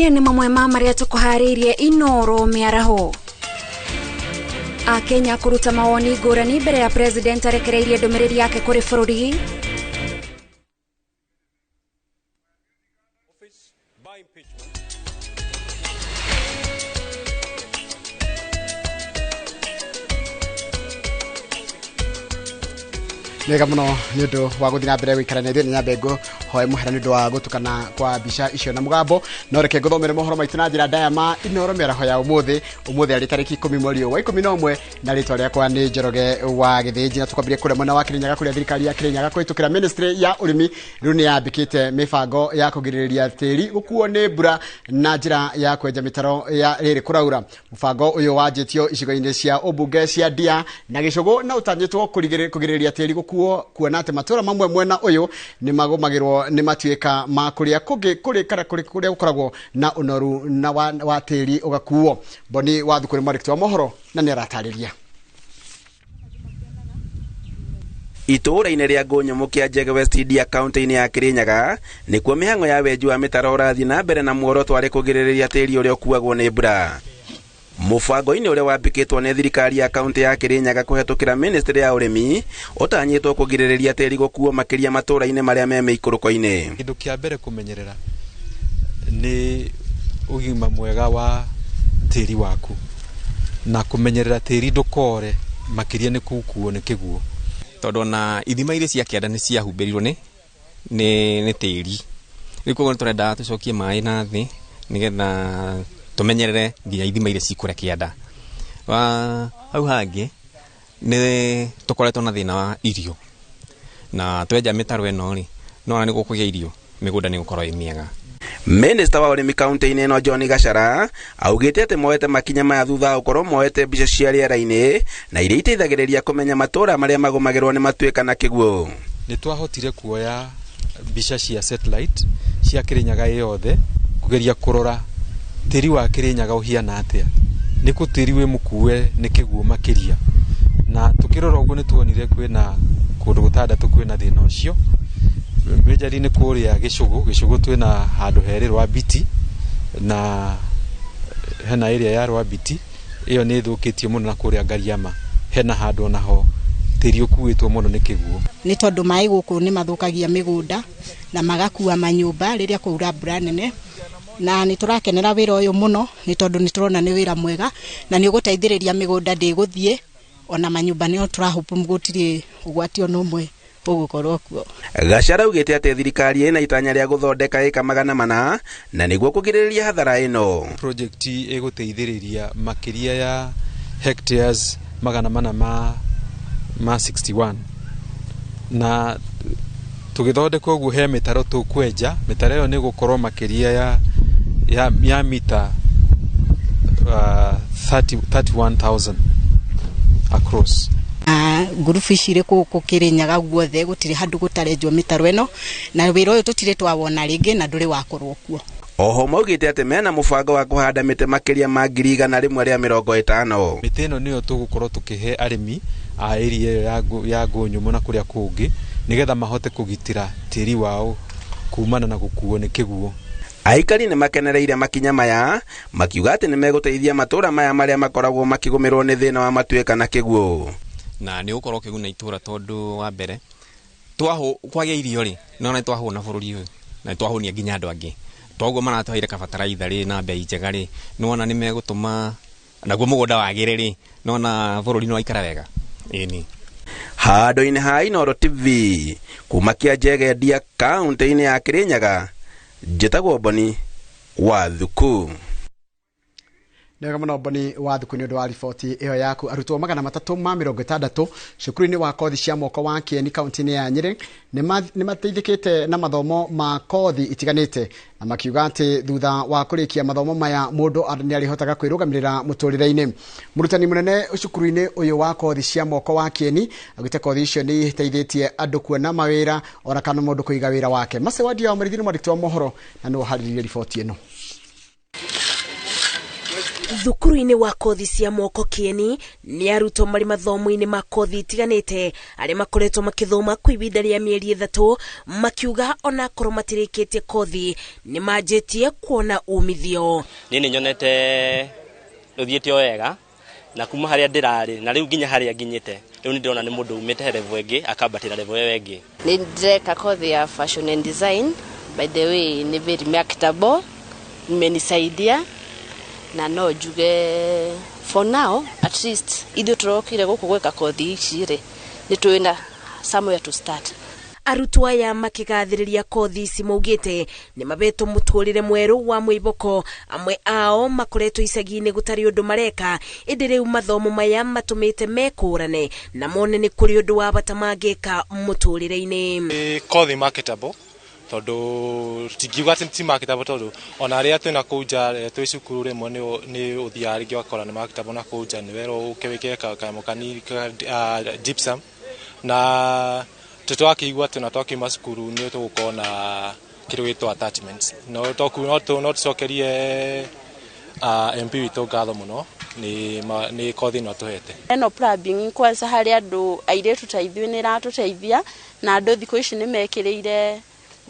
Maya nĩ mamwe ma marĩa tũkũharĩirie Inoro mĩaraho. Akenya kũruta mawoni ngũrani mbere ya president arekereirie ndũmĩrĩri yake kũrĩ bũrũri. Nĩwega mũno nĩ ũndũ wa gũthiĩ na mbere gũikara na ithuĩ. Nĩ nyambe ngũhoe mũhera nĩ ũndũ wa gũtukana kwa mbica icio na mũgambo, no reke ngũthomere mohoro maitũ na njĩra ndaya ma Inoro mĩaraho ya ũmũthĩ. Ũmũthĩ arĩ tarĩki 10 mweri ũyũ wa 11, na rĩtwa rĩakwa nĩ Njoroge wa Gĩthĩnji. Na tũkwambĩrĩria kũrĩa mwena wa Kĩrĩnyaga, kũrĩa thirikari ya Kĩrĩnyaga kũhĩtũkĩra ministry ya ũrĩmi rĩu nĩ yambĩkĩte mĩbango ya kũgirĩrĩria tĩri gũkuo nĩ mbura na njĩra ya kwenja mĩtaro ya rĩrĩ kũraura. Mũbango ũyũ wanjĩtio icigo-inĩ cia ũmbunge cia Ndia na Gĩcũgũ, na ũtanyĩtwo kũgirĩrĩria tĩri gũkuo, kuona atĩ matũra mamwe mwena ũyũ nĩ magũmagĩrwo nĩ matuĩka ma kũrĩa kũngĩ kũrĩ kana kũrĩa gũkoragwo na ũnoru na wa tĩri ũgakuo. Boni wa Thukuru mwandĩki wa mohoro na nĩ aratarĩria. Itũũra-inĩ rĩa Ngũnyũmũ kĩa Njege West India kaunti-inĩ ya Kĩrĩnyaga nĩkuo mĩhang'o ya wenji wa mĩtaro ũrathiĩ na mbere na muoroto arĩ kũgirĩrĩria tĩri ũrĩa ũkuagwo nĩ mbura. Mũbango-inĩ ũrĩa wambĩkĩtwo nĩ thirikari ya kaunti ya Kĩrĩnyaga kũhetũkĩra ministry ya ũrĩmi ũtanyĩtwo kũgirĩrĩria tĩri gũkuo makĩria matũũra-inĩ marĩa me mĩikũrũko-inĩ. Kĩndũ kĩa mbere kũmenyerera nĩ ũgima mwega wa tĩri waku, na kũmenyerera tĩri ndũkore makĩria nĩ kũkuo nĩ kĩguo, tondũ ona ithima iria cia kĩanda nĩ ciahumbĩrirwo nĩ tĩri. Rĩu koguo nĩ tũrenda tũcokie maĩ na thĩ nĩgetha tũmenyerere nginya ithima iria cikũrĩa kĩanda. Hau hangĩ nĩ tũkoretwo na thĩna wa irio, na twenja mĩtaro ĩno rĩ, no ona nĩ gũkũgĩa irio, mĩgũnda nĩ gũkorwo ĩ mĩega. Minista wa ũrĩmi kaunti-inĩ ĩno John Gachara augĩte atĩ moete makinya maya thutha wa gũkorwo moete mbica cia rĩera-inĩ na iria iteithagĩrĩria kũmenya matũũra marĩa magũmagĩrwo nĩ matuĩka na kĩguũ. Nĩ twahotire kuoya mbica cia satellite cia Kĩrĩnyaga yothe kũgeria kũrora tĩri wa Kĩrĩnyaga ũhiana atĩa, nĩ kũ tĩri wĩ mũkue nĩ kĩguũ makĩria, na tũkĩrora ũguo nĩ tuonire kwĩna kũndũ gũtandatũ kwĩna thĩna ũcio. Majorly nĩ kũrĩa Gĩcũgũ twĩna handũ herĩ Rwambiti, na hena area ya Rwambiti ĩyo nĩ ĩthũkĩtio mũno, na kũrĩa Ngariama hena handũ onaho tĩri ũkuĩtwo mũno nĩ kĩguũ. Nĩ tondũ maĩ gũkũ nĩ mathũkagia mĩgũnda na magakua manyũmba rĩrĩa kwaura mbura nene, na nĩ tũrakenera wĩra ũyũ mũno nĩ tondũ nĩ tũrona nĩ wĩra mwega na nĩ ũgũteithĩrĩria mĩgũnda ndĩgũthiĩ, ona manyũmba nĩo tũrahũpu gũtirĩ ũgwati ona ũmwe ũgũkorwo kuo. Gachara augĩte atĩ thirikari ĩna itanya rĩa gũthondeka ĩka 400 na nĩguo kũgirĩrĩria hathara ĩno. Project ĩgũteithĩrĩria makĩria ya hectares 400 ma 61, na tũgĩthondeka ũguo he mĩtaro tũkwenja. Mĩtaro ĩyo nĩ gũkorwo makĩria ya mita 31,000 across. Ngurubu ici irĩ gũkũ Kĩrĩnyaga guothe gũtirĩ handũ gũtarenjwo mĩtaro ĩno, na wĩra ũyũ tũtirĩ twawona rĩngĩ na ndũrĩ wakorwo kuo. Oho maugĩte atĩ mena mũbango wa kũhanda mĩtĩ makĩria ma 150,000. Mĩtĩ ĩno nĩyo tũgũkorwo tũkĩhe arĩmi a area ĩyo ya Ngũnyũmũ na kũrĩa kũngĩ nĩgetha mahote kũgitĩra tĩri wao kumana na gũkuo nĩ kĩguũ. Aikari nĩ makenereire makinya maya makiuga atĩ nĩ megũteithia matũũra maya marĩa makoragwo makĩgũmĩrwo nĩ thĩna wa matuĩka na kĩguũ. Na nĩ ũgũkorwo ũkĩguna itũũra tondũ wa mbere kwagĩa irio rĩ, no nĩ twahũna bũrũri ũyũ na nĩ twahũnia nginya andũ angĩ, toguo maratũheire kabataraitha rĩ na mbei njega rĩ, nĩwona nĩ megũtũma naguo mũgũnda wagĩre rĩ, nĩwona bũrũri nĩ waikara wega. Ĩni. Handũ-inĩ ha Inoro TV kuma Kĩanjege Ndia kaunti-inĩ ya Kĩrĩnyaga, njĩtagwo Boni wa Thuku. Nĩwega mũno Boni wa Thuku nĩ ũndũ wa riboti ĩyo yaku. Arutwo 360 cukuru-inĩ wa kothi cia moko wa Kĩeni kaunti-inĩ ya Nyĩrĩ nĩ mateithĩkĩte na mathomo ma kothi itiganĩte, na makiuga atĩ thutha wa kũrĩkia mathomo maya mũndũ nĩ arĩhotaga kwĩrũgamĩrĩra mũtũrĩre-inĩ. Mũrutani mũnene cukuru-inĩ ũyũ wa kothi cia moko wa Kĩeni augĩte kothi icio nĩ iteithĩtie andũ kuona mawĩra ona kana mũndũ kũiga wĩra wake. Macewadia wa Mũrĩithi nĩ mwandĩki wa mohoro na nĩwe ũharĩrĩirie riboti ĩno. Thukuru-inĩ wa kothi cia moko Kieni nĩ arutwo marĩ mathomo-inĩ ma kothi itiganĩte arĩa makoretwo makĩthoma kwa ihinda rĩa mĩeri 3 makiuga onakorwo matirĩkĩtie kothi nĩ manjĩtie kuona umithio. Niĩ nĩ nyonete rũthiĩte o wega na kuma harĩa ndĩrarĩ na rĩu nginya harĩa nginyĩte rĩu nĩ ndĩrona nĩ mũndũ umĩte level ĩngĩ akambatĩra level ĩyo ĩngĩ. Nĩ ndĩreka kothi ya fashion and design, by the way nĩ very marketable, imenisaidia na no njuge for now at least ithuĩ tũrokire gũkũ gwĩka kothi ici rĩ nĩ twĩ na somewhere to start. Arutwo aya makĩgathĩrĩria kothi ici maugĩte nĩ mabetwo mũtũrĩre mwerũ wa mwĩboko. Amwe ao makoretwo icagi-inĩ gũtarĩ ũndũ mareka ĩndĩ rĩu mathomo maya matũmĩte mekũrane na mone nĩ kũrĩ ũndũ wa bata mangĩka mũtũrĩre-inĩ. Kothi marketable tondu tingiuga ati ti marketable tondu ona aria twina kuu nja twi cukuru rimwe ni uthiaga ringi ũgakora ni marketable na kuu nja ni werwo uke wike kanyamũ kanini gypsum na twakĩigua atĩ ona twakiuma cukuru nĩ tũgũkorwo na kĩndũ gĩtwo attachments no tũcokerie MP witũ ngatho mũno nĩ kothi ĩno atũhete. Ĩno plumbing kwanza harĩ andũ airĩtu ta ithuĩ nĩ ĩratũteithia na andũ thikũ ici nĩ mekĩrĩire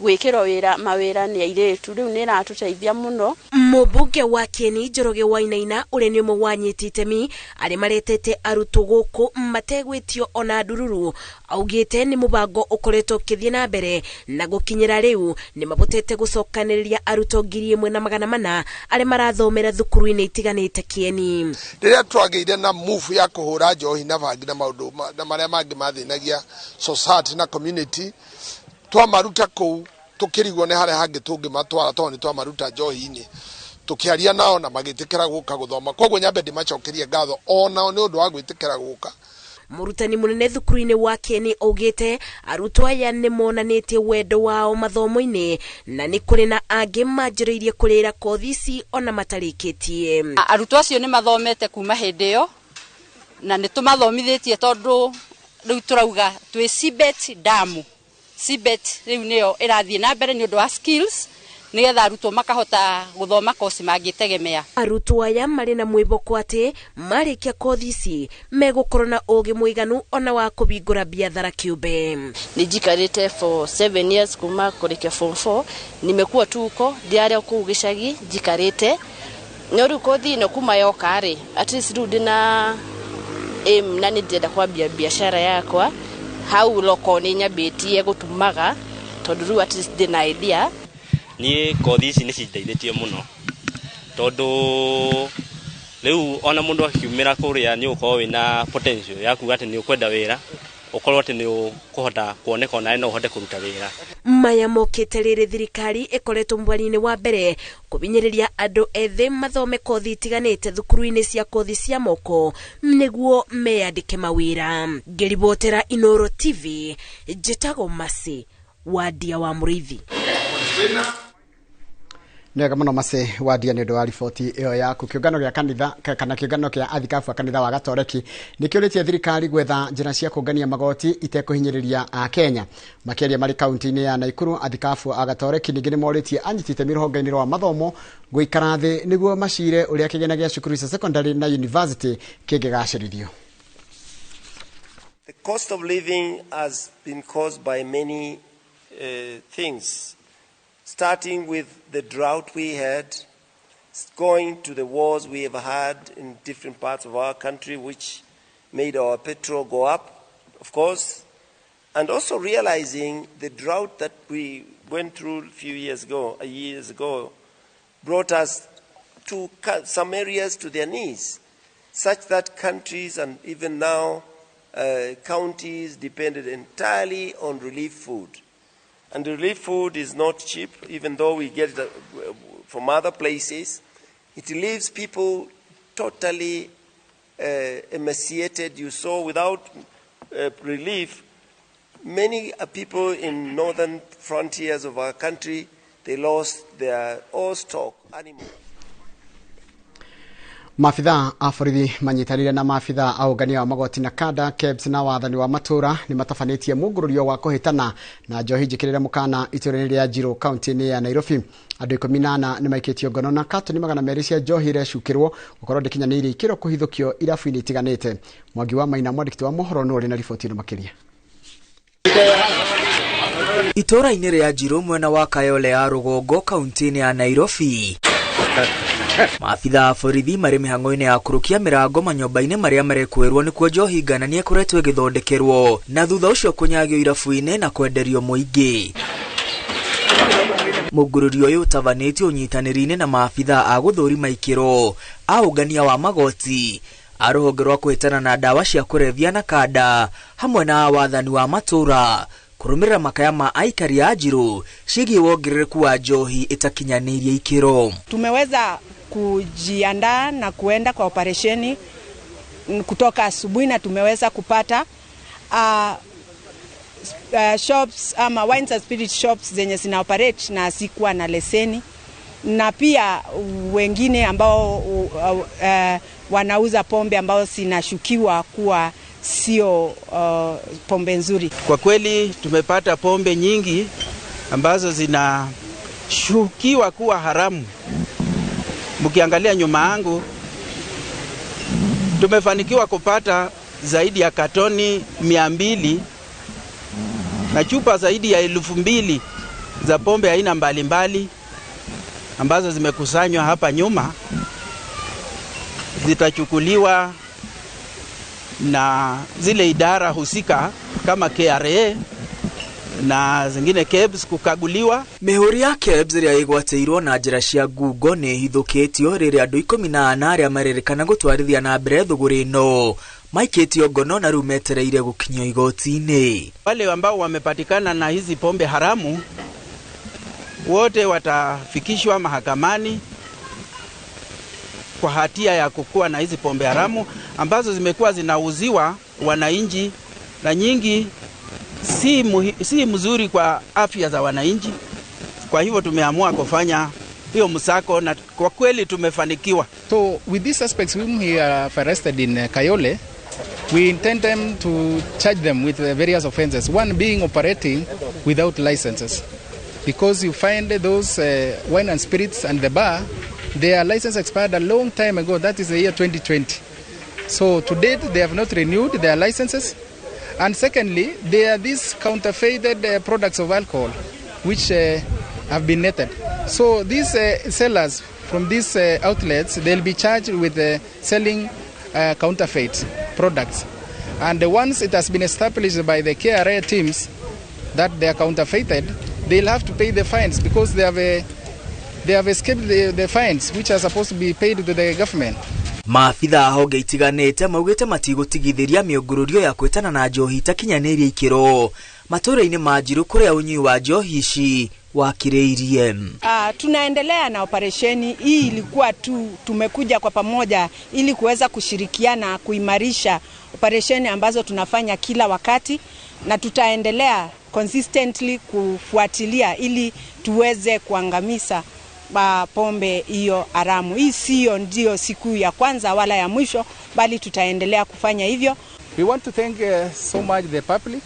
gwĩkĩrwo wĩra mawĩra nĩ airĩtu rĩu nĩ ĩratũteithia mũno. Mũmbunge wa Kieni Njoroge Wainaina ũrĩa nĩ ũmwe wa anyiti itemi arĩa maretete arutwo gũkũ mategwĩtio ona ndururu augĩte nĩ mũbango ũkoretwo ũkĩthiĩ na mbere na gũkinyĩra rĩu nĩ mabotete gũcokanĩrĩria arutwo 1400 arĩa marathomera thukuru-inĩ itiganĩte Kieni. Rĩrĩa twagĩire na move ya kũhũra njohi na bangi na maũndũ na marĩa mangĩ mathĩnagia society na community twamaruta kũu tukirigwo nĩ harĩa hangĩ tũngĩmatwara tondũ nĩ twamaruta njohi-inĩ tukiaria nao na magĩtĩkĩra gũka gũthoma koguo nyambe ndĩmacokerie ngatho onao nĩ ũndũ wa gwĩtĩkĩra gũka. Mũrutani mũnene thukuru-inĩ wa Kieni augĩte arutwo aya nĩ monanĩtie wendo wao mathomo-inĩ na nĩ kũrĩ na angĩ manjĩrĩirie kũrĩra kothi ici ona matarĩkĩtie. Arutwo acio nĩ mathomete kuma hĩndĩ ĩyo na nĩ tũmathomithĩtie tondũ rĩu tũrauga twĩ CBET damu. CBET rĩu nĩyo ĩrathiĩ na mbere nĩ ũndũ wa skills nĩgetha arutwo makahota gũthoma kosi mangĩtegemea. Arutwo aya marĩ na mwĩboko atĩ marĩkia kothi ici megũkorwo na ũgĩ mũiganu ona wa kũhingũra biathara kĩũmbe. Nĩ njikarĩte for 7 years kuma kũrĩkia form 4 nimekuwa tu huko ndiarĩ kũu gĩcagi njikarĩte no rĩu kothi ĩno kuma yoka rĩ at least rĩu ndĩna aim na nĩ ndĩrenda kwambia biacara yakwa hau loko nĩ nyambĩtie gũtumaga tondũ rĩu at least ndĩna idea. Niĩ kothi ici nĩ cindeithĩtie mũno tondũ rĩu ona mũndũ akiumĩra kũrĩa nĩ ũgũkorwo wĩna potential ya kuga atĩ nĩ ũkwenda wĩra ũkorwo atĩ nĩ ũkũhota kuoneka onawe no ũhote kũruta wĩra. Maya mokĩte rĩrĩ thirikari ĩkoretwo mweri-inĩ wa mbere kũbinyĩrĩria andũ ethĩ mathome kothi itiganĩte thukuru-inĩ cia kothi cia moko nĩguo meyandĩke mawĩra. Ngĩribotera Inoro TV njĩtagwo Masi Wandia wa Mũrĩithi. Nĩ wega mũno Masi Wandia nĩ ũndũ wa riboti ĩyo yaku. Kĩũngano gĩa kanitha kana kĩũngano kĩa athikabu a kanitha wa Gatoreki nĩ kĩũrĩtie thirikari gwetha njĩra cia kũngania magoti itekũhinyĩrĩria Akenya. Makĩaria marĩ kaunti-inĩ ya Naikuru, athikabu a Gatoreki ningĩ nĩ morĩtie anyiti itemi rũhonge-inĩ rwa mathomo gũikara thĩ nĩguo macire ũrĩa kĩgĩna gĩa cukuru cia secondary na university kĩngĩgacĩrithio. The cost of living has been caused by many things, starting with the drought we had, going to the wars we have had in different parts of our country, which made our petrol go up, of course, and also realizing the drought that we went through a few years ago, brought us to some areas to their knees, such that countries and even now counties depended entirely on relief food. And the relief food is not cheap, even though we get it from other places. It leaves people totally emaciated. You saw without relief, many people in northern frontiers of our country, they lost their all stock animals. Maabitha a borithi manyitanĩire na maabitha a ũngania wa magoti na kanda KEBS na wathani wa matũra nĩ matabanĩtie mũngũrũrio wa kũhĩtana na njohi njĩkĩrĩre mũkana itũra-inĩ rĩa Njirũ kaunti-inĩ ya Nairobi. Andũ 14 nĩ maikĩtio ngono na katoni 200 cia njohi irecukĩrwo gũkorwo ndĩkinyanĩirie ikĩro kũhithũkio irabu-inĩ itiganĩte. Mwangi wa Maina, mwandĩki wa mohoro, no ũrĩ na riboti ĩno makĩria. Itũra-inĩ rĩa Njirũ mwena wa Kayole ya rũgongo kaunti-inĩ ya Nairobi, maabitha a borithi marĩ mĩhang'o-inĩ ya kũrũkia mĩrango manyũmba-inĩ marĩa marekwĩrwo nĩkuo njohi ngananie ĩkoretwo ĩgĩthondekerwo na thutha ũcio kũnyagio irabu-inĩ na kwenderio mũingĩ. Mũngũrũrio ũyũ ũtabanĩtio ũnyitanĩri-inĩ na maabitha a gũthũrima ikĩro a ũngania wa magoti a rũhonge rwa kũhĩtana na ndawa cia kũrebia na kanda hamwe na wathani wa matũra kũrũmĩrĩra makaya ma aikari a Njirũ ciĩgiĩ wongerereku wa njohi ĩtakinyanĩirie ikĩro. Tumeweza kujiandaa na kuenda kwa operesheni kutoka asubuhi na tumeweza kupata shops ama wines and spirit shops zenye zina operate na sikuwa na leseni, na pia wengine ambao wanauza pombe ambao zinashukiwa kuwa sio pombe nzuri. Kwa kweli tumepata pombe nyingi ambazo zinashukiwa kuwa haramu. Mkiangalia nyuma yangu, tumefanikiwa kupata zaidi ya katoni 200 na chupa zaidi ya 2000 za pombe aina mbalimbali ambazo zimekusanywa hapa nyuma. Zitachukuliwa na zile idara husika kama KRA na zingine KEBS kukaguliwa. Mĩhũri ya KEBS ĩrĩa ĩgwatĩirwo na njĩra cia ngungo nĩ ĩhithũkĩtio rĩrĩa andũ 14 arĩa marerĩkana gũtwarithia na mbere thũgũrĩ ĩno maikĩtio ngono na rĩu metereire gũkinyio igoti-inĩ. Wale ambao wamepatikana na hizi pombe haramu wote watafikishwa mahakamani kwa hatia ya kukua na hizi pombe haramu ambazo zimekuwa zinauziwa wananchi na nyingi si mzuri kwa afya za wananchi. Kwa hivyo tumeamua kufanya hiyo msako na kwa kweli tumefanikiwa. So with these suspects whom we have arrested in Kayole, we intend them to charge them with various offenses, one being operating without licenses. Because you find those wine and spirits and the bar, their license expired a long time ago, that is the year 2020. So to date, they have not renewed their licenses. And secondly, there are these counterfeited products of alcohol, which have been netted. So these sellers from these outlets, they'll be charged with selling counterfeit products. And once it has been established by the KRA teams that they are counterfeited, they'll have to pay the fines because they have escaped the fines which are supposed to be paid to the government. Maabitha a honge itiganĩte maugĩte matigũtigithĩria mĩũngũrũrio ya kwĩtana na njohi itakinyanĩirie ikĩro matũra-inĩ ma Njirũ kũrĩa ũnyui wa njohi ici wakirĩirie. Tunaendelea na operesheni hii. Ilikuwa tu tumekuja kwa pamoja ili kuweza kushirikiana kuimarisha operesheni ambazo tunafanya kila wakati, na tutaendelea consistently kufuatilia ili tuweze kuangamiza pombe hiyo haramu. Hii sio ndio siku ya kwanza wala ya mwisho, bali tutaendelea kufanya hivyo. We want to thank so much the public,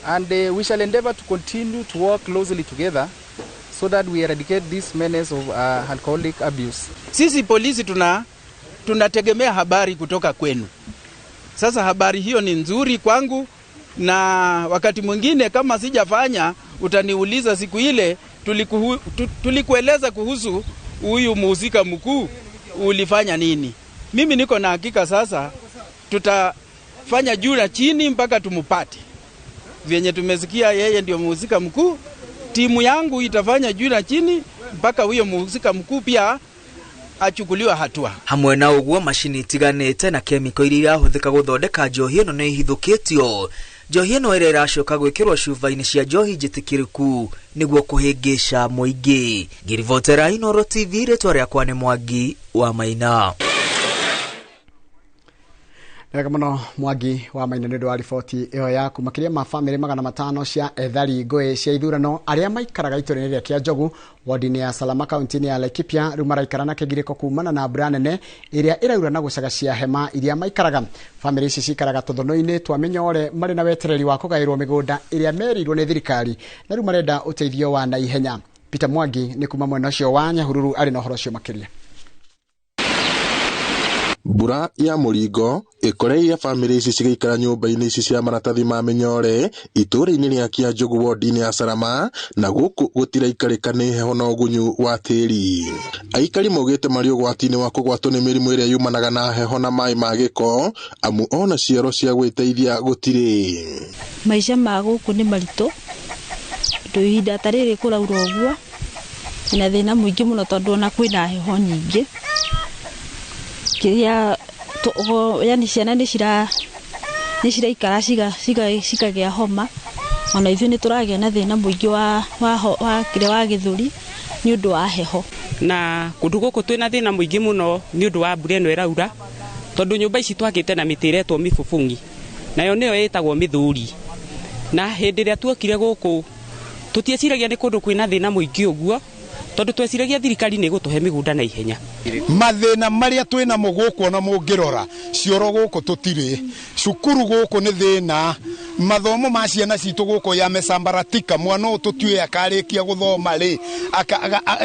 and we shall endeavor to continue to work closely together so that we eradicate this menace of alcoholic abuse. Sisi polisi tunategemea habari kutoka kwenu. Sasa habari hiyo ni nzuri kwangu, na wakati mwingine kama sijafanya utaniuliza siku ile tulikueleza kuhusu huyu muhusika mkuu ulifanya nini. Mimi niko na hakika sasa tutafanya juu na chini mpaka tumupate. Vyenye tumesikia yeye ndio muhusika mkuu, timu yangu itafanya juu na chini mpaka huyo muhusika mkuu pia achukuliwa hatua. Hamwe na uguo mashini itiganĩte na kemiko iria irahũthĩka gũthondeka njohi ĩno nĩ ihithũkĩtio. Njohi ĩno ĩrĩa ĩracoka gwĩkĩrwo cuba-inĩ cia njohi njĩtĩkĩrĩku nĩguo kũhĩngĩca mũingĩ. Ngĩribotera Inooro TV, rĩtwa rĩakwa nĩ Mwangi wa Maina. Wega muno Mwangi wa Maina nĩ ũndũ wa riboti ĩyo yaku. Makĩria ma bamĩrĩ 500 cia ethari ngũĩ cia ithurano arĩa maikaraga itũũra-inĩ rĩa Kĩanjogu wodi-inĩ ya Salama kaunti-inĩ ya Laikipia rĩu maraikara na kĩgirĩko kumana na mbura nene ĩrĩa ĩraura na gũcagacia hema iria maikaraga. Bamĩrĩ ici cikaraga tũthũnũ-inĩ twa mĩnyore marĩ na wetereri wa kũgaĩrwo mĩgũnda ĩrĩa merĩirwo nĩ thirikari na rĩu marenda ũteithio wa naihenya. Peter Mwangi nĩ kuma mwena ũcio wa Nyahururu arĩ na ũhoro ũcio makĩria. Mbura ya mũringo ĩkoreire bamĩrĩ ici cigĩikara nyũmba-inĩ ici cia maratathi ma mĩnyore itũũra-inĩ rĩa Kĩanjogu wodi-inĩ ya Salama, na gũkũ gũtiraikarĩka nĩ heho na ũgunyu wa tĩri. Aikari maugĩte marĩ ũgwati-inĩ wa kũgwatwo nĩ mĩrimũ ĩrĩa yumanaga na heho na maĩ ma gĩko, amu ona cioro cia gwĩteithia gũtirĩ. Maica ma gũkũ nĩ maritũ, tondũ ihinda ta rĩrĩ kũraura ũguo na thĩna mũingĩ mũno, tondũ ona kwĩna heho nyingĩ. Kĩrĩa yani ciana nĩ ciraikara cikagĩa homa, ona ithuĩ nĩ tũragĩa na thĩna mũingĩ wa kĩrĩa wa gĩthũri nĩ ũndũ wa heho. Na kũndũ gũkũ twĩna thĩna mũingĩ mũno nĩ ũndũ wa mbura ĩno ĩraura, tondũ nyũmba ici twakĩte na mĩtĩ ĩretwo mĩbũbũng'i, nayo nĩyo ĩtagwo mĩthũri. Na hĩndĩ ĩrĩa tuokire gũkũ tũtieciragia nĩ kũndũ kwĩna thĩna mũingĩ ũguo, tondũ tweciragia thirikari nĩ ĩgũtũhe mĩgũnda na ihenya. Mathĩna marĩa twĩnamo gũkũ ona mũngĩrora cioro gũkũ tũtirĩ, cukuru gũkũ nĩ thĩna, mathomo ma ciana citũ gũkũ yamecambaratika, mwana ũyũ tũtiũĩ akarĩkia gũthoma rĩ,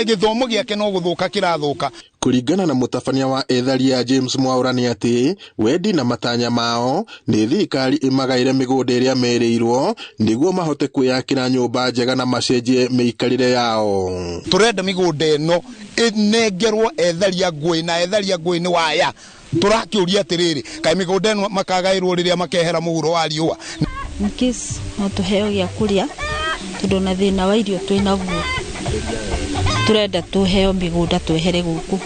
gĩthomo gĩake no gũthũka kĩrathũka. Kũringana na mũtabania wa ethari ya James Mwaura nĩ atĩ wendi na matanya mao nĩ thirikari ĩmagaĩre mĩgũnda ĩrĩa merĩirwo nĩguo mahote kwĩyakĩra nyũmba njega na macenjie mĩikarĩre yao. Tũrenda mĩgũnda ĩno ĩnengerwo ethari a ngũĩ, na ethari a ngũĩ nĩ waya. Tũrakĩũria atĩrĩrĩ, kaĩ mĩgũnda ĩno makagaĩrwo rĩrĩa makehera mũhuro wa riũa? In case no tũheo gĩa kũrĩa, tondũ na thĩna wa irio twĩnaguo, turenda tuheo mĩgũnda twehere gũkũ.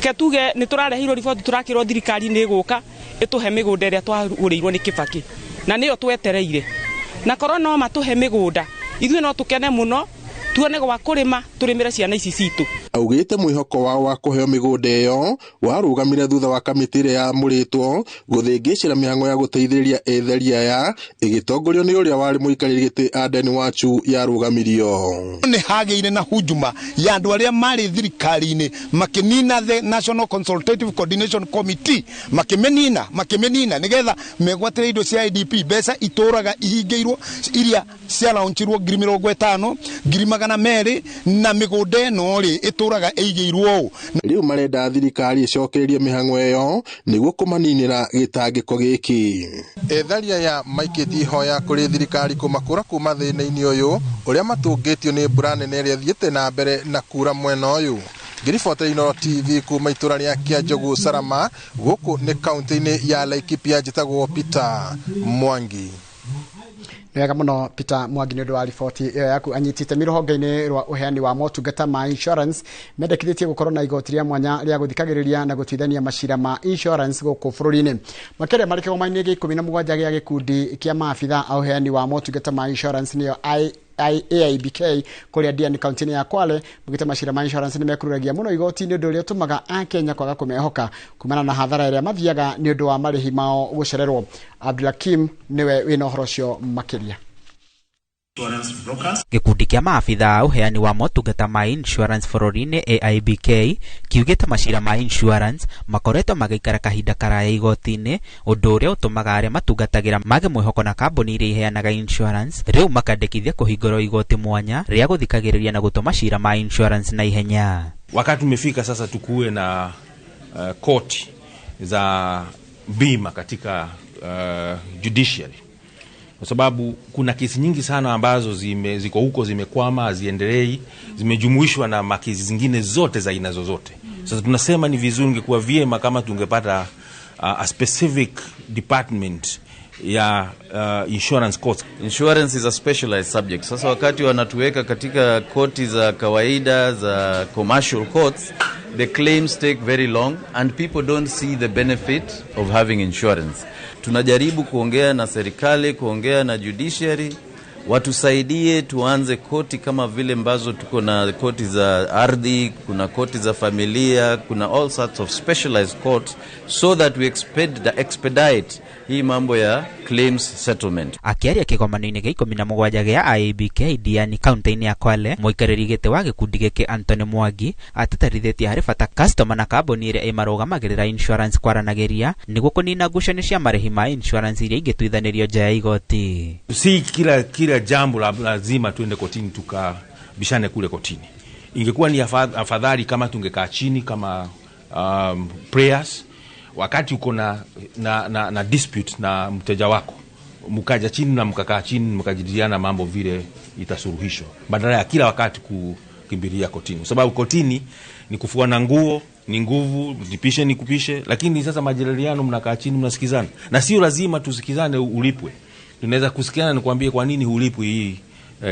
Ke tuge nĩ tũrareheirwo riboti tũrakĩrwo thirikari nĩ ĩgũka ĩtũhe mĩgũnda ĩrĩa twagũrĩirwo nĩ Kibaki, na nĩyo twetereire. Na korwo no matũhe mĩgũnda ithuĩ no tũkene mũno, tuone gwa kũrĩma tũrĩmĩre ciana ici citũ. Augĩte mwĩhoko wao wa kũheo mĩgũnda ĩyo warũgamire thutha wa kamĩtĩ ĩrĩa yamũrĩtwo gũthĩngĩcĩra mĩhang'o ya gũteithĩrĩria ethari aya ĩgĩtongorio nĩ ũrĩa warĩ mũikarĩri gĩtĩ Aden Wachu yarũgamirio. Nĩ hagĩire na hujuma ya andũ arĩa marĩ thirikari-inĩ makĩnina the National Consultative Coordination Committee, makĩmĩnina nĩgetha megwatĩre indo cia IDP. Mbeca itũraga ihingĩirwo iria ciaraunchirwo 50,000, 200,000, na mĩgũnda ĩno rĩ ĩtũraga ĩigĩirwo ũũ. Rĩu marenda thirikari ĩcokererie mĩhang'o ĩyo nĩguo kũmaninĩra gĩtangĩko gĩkĩ. Ethari aya maikĩtie ihoya kũrĩ thirikari kũmakũra kuma thĩna-inĩ ũyũ ũrĩa matũngĩtio nĩ mbura nene ĩrĩa ĩthiĩte na mbere na kura mwena ũyũ. Ngĩribotera Inooro TV kuma itũra rĩa Kĩanjogu Salama, gũkũ nĩ kaunti-inĩ ya Laikipia, njĩtagwo Peter Mwangi. Wega muno Peter Mwangi nĩ ũndũ wa riboti ĩyo yaku. Anyiti itemi rũhonge-inĩ rwa ũheani wa motungata ma insurance mendekithĩtie gũkorwo na igoti rĩa mwanya rĩa gũthikagĩrĩria na gũtuithania macira ma insurance gũkũ bũrũri-inĩ. Makĩria marĩ kĩgoma-inĩ gĩa 17 gĩa gĩkundi kĩa maabitha a ũheani wa motungata ma insurance nĩyo AIBK kũrĩa Diani kaunti-inĩ ya Kwale, mũgĩte macira ma insurance nĩ mekururagia mũno igoti-inĩ, ũndũ ũrĩa ũtũmaga Akenya kwaga kũmehoka kumana na hathara ĩrĩa mathiaga nĩ ũndũ wa marĩhi mao gũcererwo. Abdulhakim nĩwe wĩna ũhoro ũcio makĩria. Gĩkundi kĩa maabitha a ũheani wa motungata ma insurance bũrũri-inĩ AIBK kiugĩte macira ma insurance makoretwo magĩikara kahinda karaya igoti-inĩ, ũndũ ũrĩa ũtũmaga arĩa matungatagĩra mage mwĩhoko na kambuni iria iheanaga insurance rĩu makandĩkithia kũhingũrwo igoti mwanya rĩa gũthikagĩrĩria na gũtũma macira ma insurance na ihenya. Wakati umefika sasa tukuwe na koti za bima katika judiciary, kwa sababu kuna kesi nyingi sana ambazo ziko huko zimekwama, haziendelei, zimejumuishwa na makesi zingine zote za aina zozote. Sasa tunasema ni vizuri, ingekuwa vyema kama tungepata a specific department ya insurance courts. Insurance is a specialized subject. Sasa wakati wanatuweka katika koti za kawaida za commercial courts, the claims take very long and people don't see the benefit of having insurance. Tunajaribu kuongea na serikali, kuongea na judiciary, Watusaidie tuanze koti kama vile ambazo tuko na koti za ardhi, kuna koti za familia, kuna all sorts of specialized courts so that we expedite hii mambo ya claims settlement. Akiaria kigomano-inĩ gĩa 17 gĩa IABK Diani kaunti-inĩ ya Kwale, mũikarĩri gĩtĩ wa gĩkundi gĩkĩ Anthony Mwangi atĩtĩrithĩtie harĩ bata customer na kambuni ĩrĩa ĩmarũgamagĩrĩra insurance kwaranagĩria nĩguo kũnina ngucanio cia marĩhi ma insurance iria ingĩtuithanĩrio nja ya igoti. Si kila jambo lazima tuende kotini tukabishane kule kotini. Ingekuwa ni afadhali kama tungekaa chini kama prayers. Wakati uko na dispute na mteja wako, mkaja chini na mkakaa chini mkajadiliana mambo vile itasuluhishwa, badala ya kila wakati kukimbilia kotini. Kwa sababu kotini ni kufua na nguo, ni nguvu, nipishe nikupishe, lakini sasa majadiliano mnakaa chini mnasikizana. Na sio lazima tusikizane ulipwe. Tunaweza kusikiana nikwambie kwa nini hulipwi hii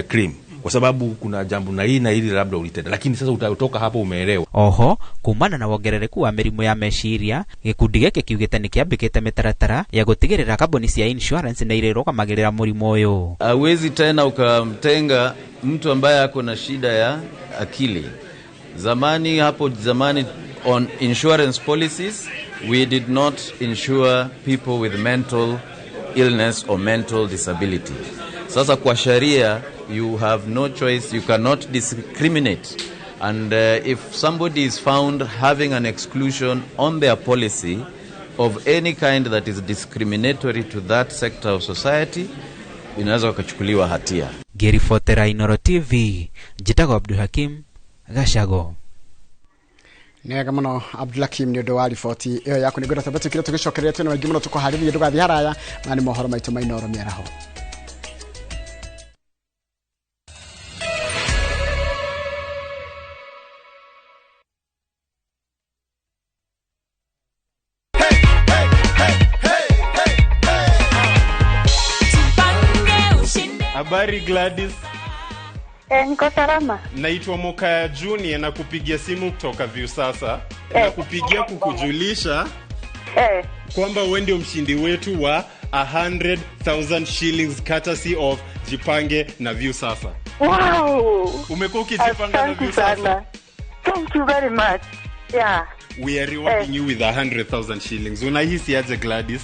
claim, kwa sababu kuna jambo na hii na hili labda ulitenda, lakini sasa utatoka hapo umeelewa. Oho kumana na wongerereku wa mĩrimũ ya meciria, gĩkundi gĩkĩ kiugĩte nĩ kĩambĩkĩte mĩtaratara ya gũtigĩrĩra kambuni cia insurance nĩ irĩrũgamagĩrĩra mũrimũ ũyũ. Hawezi tena ukamtenga mtu ambaye ako na shida ya akili. Zamani, hapo zamani on insurance policies we did not insure people with mental illness or mental disability. Sasa kwa sharia you have no choice, you cannot discriminate. And if somebody is found having an exclusion on their policy of any kind that is discriminatory to that sector of society, inaweza kuchukuliwa hatia. Ngĩribotera Inooro TV, njĩtagwo Abdul Hakim Gacago. Nĩ wega mũno Abdulhakim nĩ ũndũ wa riboti ĩyo yaku. Nĩ ngwenda twambe twĩkĩre tũgĩcokereria twĩna maingĩ mũno tũkũharĩria, ndũgathiĩ haraya. Maya nĩ mohoro maitũ ma Inooro mĩaraho. Habari Gladys. Niko salama. Naitwa Mokaya Junior na kupigia simu kutoka Viusasa. Na kupigia kukujulisha kwamba wewe ndio mshindi wetu wa 100,000 shillings courtesy of Jipange na Viusasa. Wow. Umekuwa ukijipanga na Viusasa. Thank you very much. Yeah. We are rewarding you with 100,000 shillings. Unahisi aje Gladys?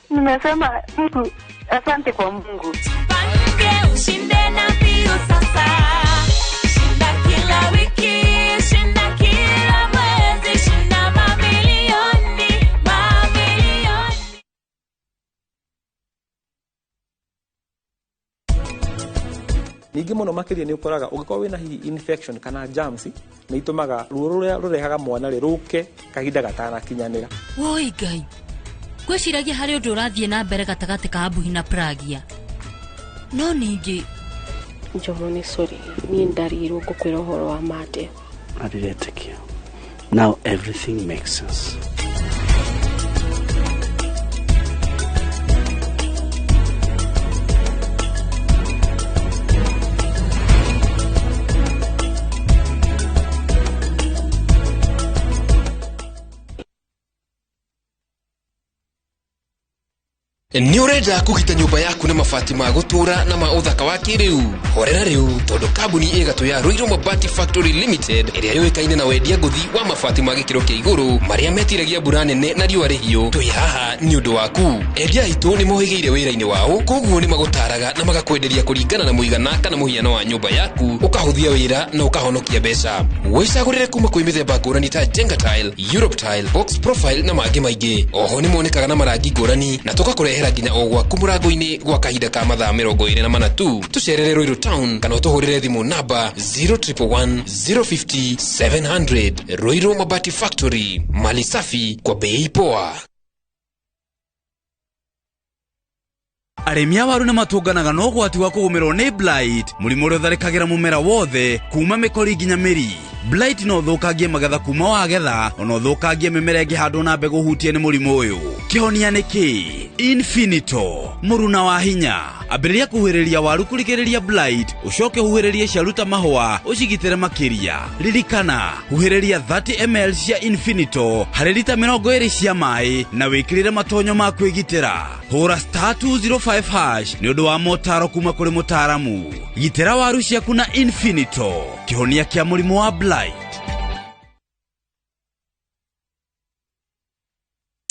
Nimesema Mungu, asante kwa Mungu. Jipange ushinde na Viusasa. Shinda kila wiki, shinda kila mwezi, shinda mamilioni, mamilioni. Ningĩ mũno makĩria nĩ ũkoraga ũngĩkorwo wĩna hihi infection kana germs nĩ itũmaga ruo rũrĩa rũrehaga mwana rĩ rũke kahinda gatanakinyanĩra. Woi Ngai, ngwĩciragia harĩ ũndũ ũrathiĩ na mbere gatagatĩ ka Abuhi na Pragia. No ningĩ Njomo nĩ sorry, niĩ ndarigirwo ngũkwĩra ũhoro wa mate. Ndiretĩkia. Now everything makes sense. Nĩ ũrenda kũgita nyũmba yaku na mabati ma gũtũũra na ma ũthaka wa kĩrĩu? Horera rĩu tondũ kambuni ĩgatũ ya Ruiru Mabati Factory Limited ĩrĩa yũĩkaine na wendia ngũthi wa mabati ma gĩkĩro kĩa igũrũ marĩa metiragia mbura nene na riũa rĩhiũ, twĩ haha nĩ ũndũ waku. Endia aitũ nĩ mohĩgĩire wĩra-inĩ wao, koguo nĩ magũtaraga na magakwenderia kũringana na mũigana kana mũhiano wa nyũmba yaku, ũkahũthia wĩra na ũkahonokia mbeca. Wĩcagũrĩre kuma kwĩ mĩthemba ngũrani ta Jenga Tile, Europe Tile, Box Profile na mangĩ maingĩ. Oho nĩ monekaga na marangi ngũrani na tũgakũrehera nginya o gwaku mũrango-inĩ gwa kahinda ka mathaa 24 tu. Tũcerere Ruiru Town kana ũtũhũrĩre thimũ namba 0111 050 700. Ruiru Mabati Factory, mali safi kwa bei poa. Arĩmi a waru nĩ matũnganaga na ũgwati wa kũgũmĩrwo nĩ blight, mũrimũ ũrĩa ũtharĩkagĩra mũmera wothe kuma mĩkori nginya mĩri. Blight no ũthũkangie magetha kuma wagetha ona ũthũkangie mĩmera ĩngĩhandwo na mbegũ hutie nĩ mũrimũ ũyũ. Kĩhonia nĩ kĩ? Infinito, mũruna wa hinya. Ambĩrĩria kũhuhĩrĩria waru kũrigĩrĩria blight, ũcoke ũhuhĩrĩrie ciaruta mahũa ũcigitĩre makĩria. Ririkana, huhĩrĩria 30 ml cia Infinito harĩ rita 20 cia maĩ na wĩkĩrĩre matonyo ma kwĩgitĩra. Hũra star 205 hash nĩ ũndũ wa motaro kuma kũrĩ mũtaaramu. Gitĩra waru ciaku na Infinito, kĩhonia kĩa mũrimũ wa blight.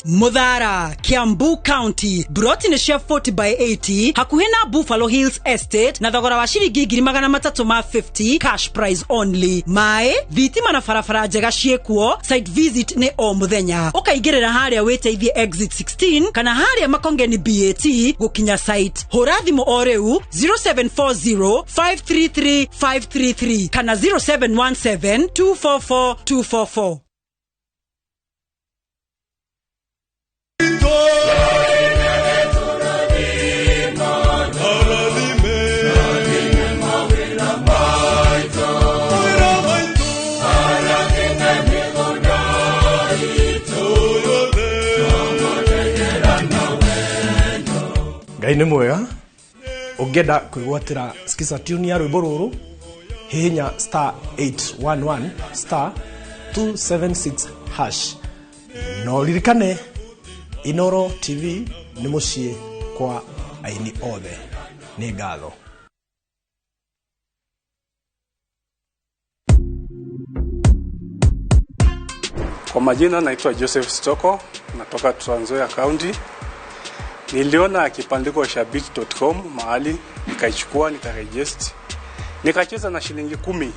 Muthara, Kiambu County, broti nĩ cia 40 by 80 hakuhĩ na Buffalo Hills Estate na thogora wa ciringi 350 cash price only. Maĩ, thitima na barabara njega ciĩkuo, site visit nĩ o mũthenya. Ũkaingĩrĩra harĩa wĩteithie exit 16 kana harĩa Makongeni BAT gũkinya site. Hũra thimũ o rĩu 0740 533 533 kana 0717 244 244. Ngai nĩ mwega. Ũngĩenda kwĩgwatĩra skiza tune ya rwĩmbo rũrũ, hihinya star 811 star 276 hash. No ririkane Inoro TV nĩ mũciĩ kwa aini othe. Nĩ ngatho. Kwa majina naitwa Joseph Stoko, natoka Trans Nzoia County. Niliona kibandiko shabiki.com mahali, nikaichukua, nikaregister. Nikacheza na shilingi 10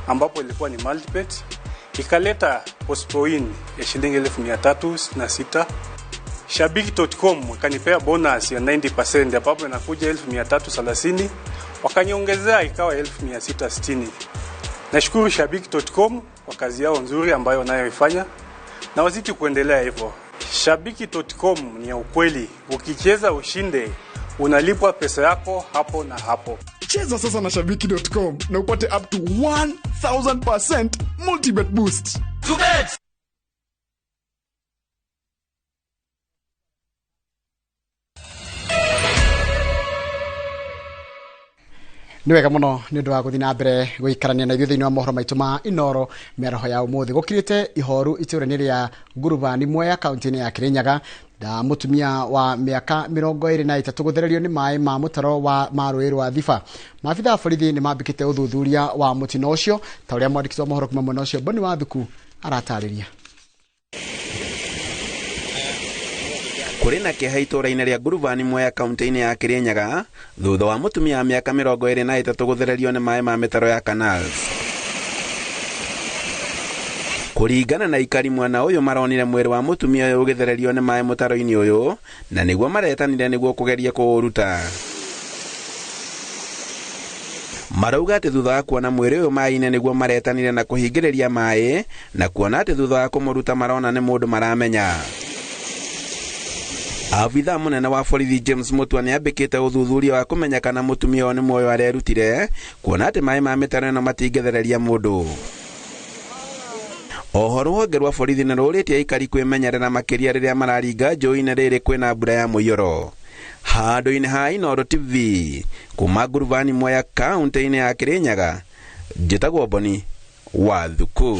ambapo ilikuwa ni multibet. Ikaleta postpoin ya shilingi 1366. Shabiki.com ikanipea bonus ya 90% ambapo inakuja 1330, wakaniongezea ikawa 1660. Nashukuru Shabiki.com kwa kazi yao nzuri ambayo wanayoifanya na wazidi kuendelea hivyo. Shabiki.com ni ya ukweli. Ukicheza ushinde, unalipwa pesa yako hapo na hapo. Cheza sasa na Shabiki.com na upate up to 1000% multibet boost. To bet. Nĩ wega mũno nĩ ũndũ wa gũthiĩ na mbere gũikarania na ithuĩ thĩinĩ wa mohoro maitũ ma Inoro mĩaraho ya ũmũthĩ. Gũkirĩte ihoru itũũra-inĩ rĩa Ngurubani Mwea kaunti-inĩ ya Kirinyaga na mũtumia wa mĩaka 23 gũthererio nĩ maĩ ma mũtaro wa rũĩ rwa Thiba. Maabitha a borithi nĩ mambĩkĩte ũthuthuria wa mũtino ũcio ta ũrĩa mwandĩki wa mohoro kuma mwena ũcio Boni Wathuku aratarĩria. Kũrĩ na kĩeha itũũra-inĩ rĩa Ngurubani Mwea kaunti-inĩ ya Kirinyaga thutha wa mũtumia wa mĩaka 23 gũthererio nĩ maĩ ma mĩtaro ya canals. Kũringana na ikari mwena ũyũ maronire mwĩrĩ wa mũtumia ũyũ ũgĩthererio nĩ maĩ mũtaro-inĩ ũyũ na nĩguo maretanire nĩguo kũgeria kũũruta. Marauga atĩ thutha wa kuona mwĩrĩ ũyũ maĩ-inĩ nĩguo maretanire na kũhingĩrĩria maĩ na kuona atĩ thutha wa kũmũruta marona nĩ mũndũ maramenya. Abitha mũnene wa borithi James Mutua nĩ ambĩkĩte ũthuthuria wa kũmenya kana mũtumia ũyũ nĩ muoyo arerutire kuona atĩ maĩ ma mĩtaro ĩno matingĩthereria mũndũ. Oho rũhonge rwa borithi nĩ rũrĩtie aikari kwĩmenyerera makĩria rĩrĩa mararinga njũĩ-inĩ rĩrĩ kwĩna mbura ya mũiyũro. Handũ-inĩ ha Inoro TV kuma Ngurubani Mwea kaunti-inĩ ya Kirinyaga, njĩtagwo Boni Wathuku.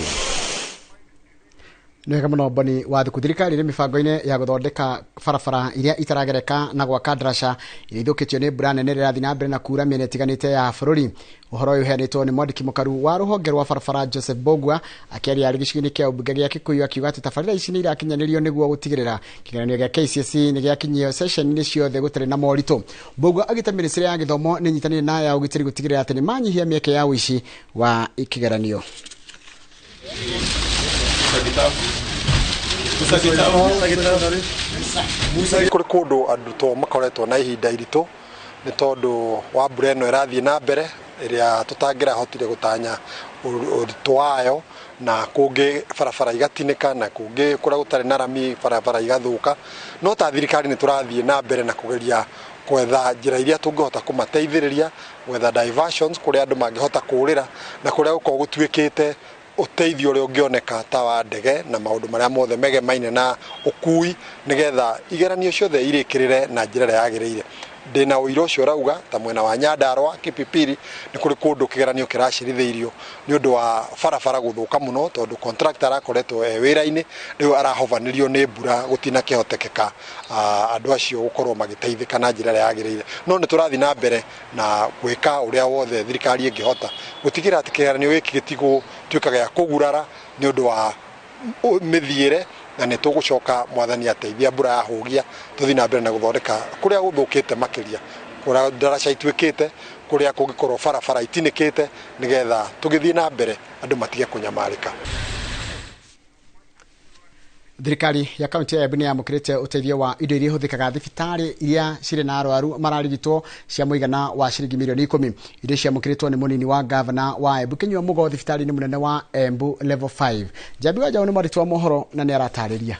Nĩ wega mũno Boni Wathuku. Thirikari ĩrĩ mĩbango-inĩ ya gũthondeka barabara iria itaragereka na gwaka ndaraca iria ithũkĩtio nĩ mbura nene ĩrĩa ĩrathiĩ na mbere na kuura mĩena ĩtiganĩte ya bũrũri. Ũhoro ũyũ ũheanĩtwo nĩ mwandĩki mũkaru wa rũhonge rwa barabara Joseph Bogwa akĩaria arĩ gĩcigo-inĩ kĩa ũmbunge gĩa Kikuyu akiuga atĩ tabarĩra ici nĩ irakinyanĩrio nĩguo gũtigĩrĩra kĩgeranio gĩa KCSE nĩ gĩakinyio ceceni-inĩ ciothe gũtarĩ na moritũ. Bogwa agĩte mĩnĩstrĩ ya gĩthomo nĩ ĩnyitanĩire na ya ũgitĩri gũtigĩrĩra atĩ nĩ manyihia mĩeke ya ũici wa kĩgeranio. Kũrĩ kũndũ arutwo makoretwo na ihinda iritũ nĩ tondũ wa mbura ĩno ĩrathiĩ na mbere ĩrĩa tũtangĩrahotire gũtanya ũritũ wayo, na kũngĩ barabara igatinĩka na kũngĩ kũrĩa gũtarĩ na rami barabara igathũka. No ta thirikari nĩ tũrathiĩ na mbere na kũgeria Gwetha njĩra iria tũngĩhota kũmateithĩrĩria, gwetha diversions kũrĩa andũ mangĩhota kũũrĩra na kũrĩa gũkorwo gũtuĩkĩte ũteithio ũrĩa ũngĩoneka ta wa ndege na maũndũ marĩa mothe megemaine na ũkui, nĩgetha igeranio ciothe irĩkĩrĩre na njĩra ĩrĩa yagĩrĩire. Ndĩna ũira ũcio ũrauga ta mwena wa Nyandarua Kipipiri nĩ kũrĩ kũndũ kĩgeranio kĩracirithĩirio nĩ ũndũ wa barabara gũthũka mũno, tondũ contractor arakoretwo e wĩra-inĩ, rĩu arahovanĩrio nĩ mbura, gũtinakĩhotekeka andũ acio gũkorwo magĩteithĩka na njĩra ĩrĩa yagĩrĩire. No nĩ tũrathiĩ na mbere na gwĩka ũrĩa wothe thirikari ĩngĩhota gũtigĩrĩra atĩ kĩgeranio gĩkĩ gĩtigũtuĩka gĩa kũgurara nĩ ũndũ wa mĩthiĩre, na nĩ tũgũcoka mwathani ateithia mbura yahũgia tũthiĩ na mbere na gũthondeka kũrĩa gũthũkĩte makĩria, kũrĩa ndaraca ituĩkĩte, kũrĩa kũngĩkorwo barabara itinĩkĩte, nĩgetha tũgĩthiĩ na mbere andũ matige kũnyamarĩka. Thirikari ya kaunti ya Embu nĩ yamũkĩrĩte ũteithio wa indo iria ihũthĩkaga thibitarĩ iria cirĩ na arwaru mararigitwo cia mũigana wa ciringi mirioni 10. Indo ciamũkĩrĩtwo nĩ mũnini wa gavana wa Embu Kinyua Mũgo thibitarĩ-inĩ mũnene wa Embu Level 5. Njambi wa Njaũ nĩ mwandĩki wa mohoro na nĩ aratarĩria.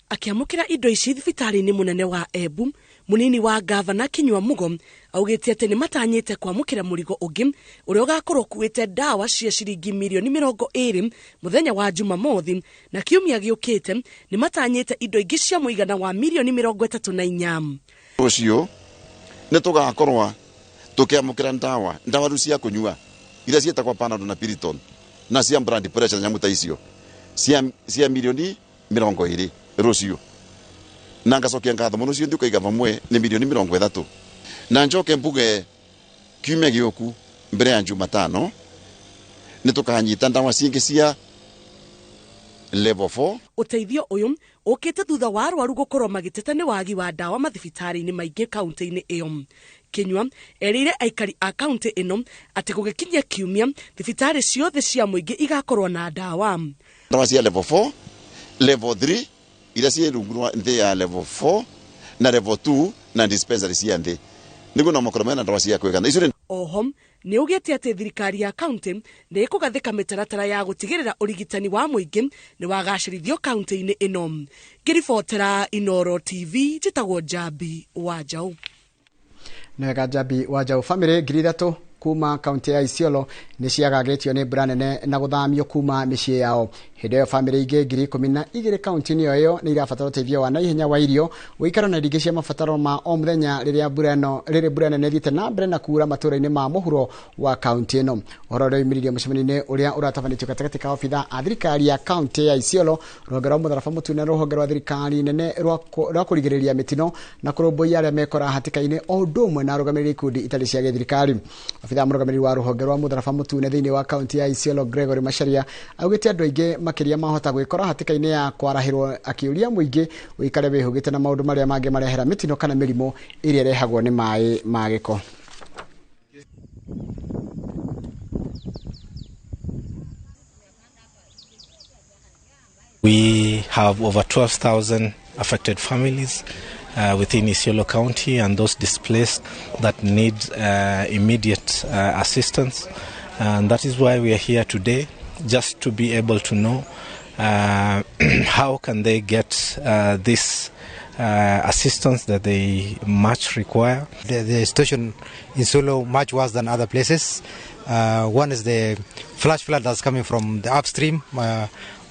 Akĩamũkĩra indo ici thibitarĩ-inĩ mũnene wa Embu, mũnini wa gavana Kinyua Mũgo augĩte atĩ nĩ matanyĩte kwamũkĩra mũrigo ũngĩ ũrĩa ũgakorwo ũkuĩte ndawa cia ciringi mirioni 20 mũthenya wa Jumamothi, na kiumia gĩũkĩte nĩ matanyĩte indo ingĩ cia mũigana wa mirioni 34. Ũcio nĩ tũgakorwo tũkĩamũkĩra ndawa rĩu cia kũnyua iria ciĩtagwo Panadol na Piriton na cia blood pressure na nyamũ ta icio cia mirioni 20 rũciũ, na ngacokia ngatho mũno cio ndikaiga vamwe nĩ mirioni 30, na njoke mbuge kiumia gĩũku mbere ya Jumatano nĩ tũkanyita ndawa cingĩ cia level 4. Ũteithio ũyũ ũkĩte thutha wa arwaru gũkorwo magĩteta nĩ wagi wa ndawa mathibitarĩ-inĩ maingĩ kaunti-inĩ ĩyo. Kinyua erĩire aikari a kaunti ĩno atĩ gũgĩkinyia kiumia thibitarĩ ciothe cia mũingĩ igakorwo na ndawa. Ndawa cia level 4, level 3 iria ciĩ rungu rwa nthĩ ya level 4 na level 2 na dispensary cia nthĩ, nĩguo no makorwo mena ndawa cia kũigana. Icio oho nĩ ugĩte atĩ thirikari ya kaunti nĩ ĩkũgathĩka mĩtaratara ya gũtigĩrĩra ũrigitani wa mũingĩ nĩ wagacĩrithio kaunti-inĩ ĩno. Ngĩribotera Inoro TV, njĩtagwo Njambi wa Njaũ. Nĩwega Njambi wa Njaũ. Bamĩrĩ 3,000 kuma kaunti ya Isiolo nĩ ciagagĩtio nĩ mbura nene na gũthamio kuma mĩciĩ yao. Hĩndĩ ĩyo bamĩrĩ ingĩ 12,000 kaunti-inĩ ĩyo nĩ irabatara ũteithio wa naihenya wa irio, ũikaro na indo ingĩ cia mabataro ma o mũthenya rĩrĩa mbura nene ĩthiĩte na mbere na kuura matũũra-inĩ ma mũhuro wa kaunti ĩno. Ũhoro ũrĩa umĩrire mũcemanio-inĩ ũrĩa ũratabanĩtio gatagatĩ ka obitha a thirikari ya kaunti ya Isiolo, rũhonge rwa mũtharaba mũtune, rũhonge rwa thirikari nene rwa kũrigĩrĩria mĩtino na kũrũmbũiya arĩa mekora hatĩka-inĩ, o ũndũ ũmwe na arũgamĩrĩri ikundi itarĩ cia gĩthirikari. Obitha mũrũgamĩrĩri wa rũhonge rwa mũtharaba mũtune thĩinĩ wa kaunti ya Isiolo Gregory Macharia augĩte andũ aingĩ makĩria mahota gwĩkora hatĩka-inĩ ya kwarahĩrwo, akĩũria mũingĩ ũikare wĩhũgĩte na maũndũ marĩa mangĩmarehera mĩtino kana mĩrimũ ĩrĩa ĩrehagwo nĩ maĩ ma gĩko. We have over 12,000 affected families within Isiolo County and those displaced that need immediate assistance, and that is why we are here today, just to be able to know how can they get this assistance that they much require. The situation in Isiolo much worse than other places. One is the flash flood that's coming from the upstream,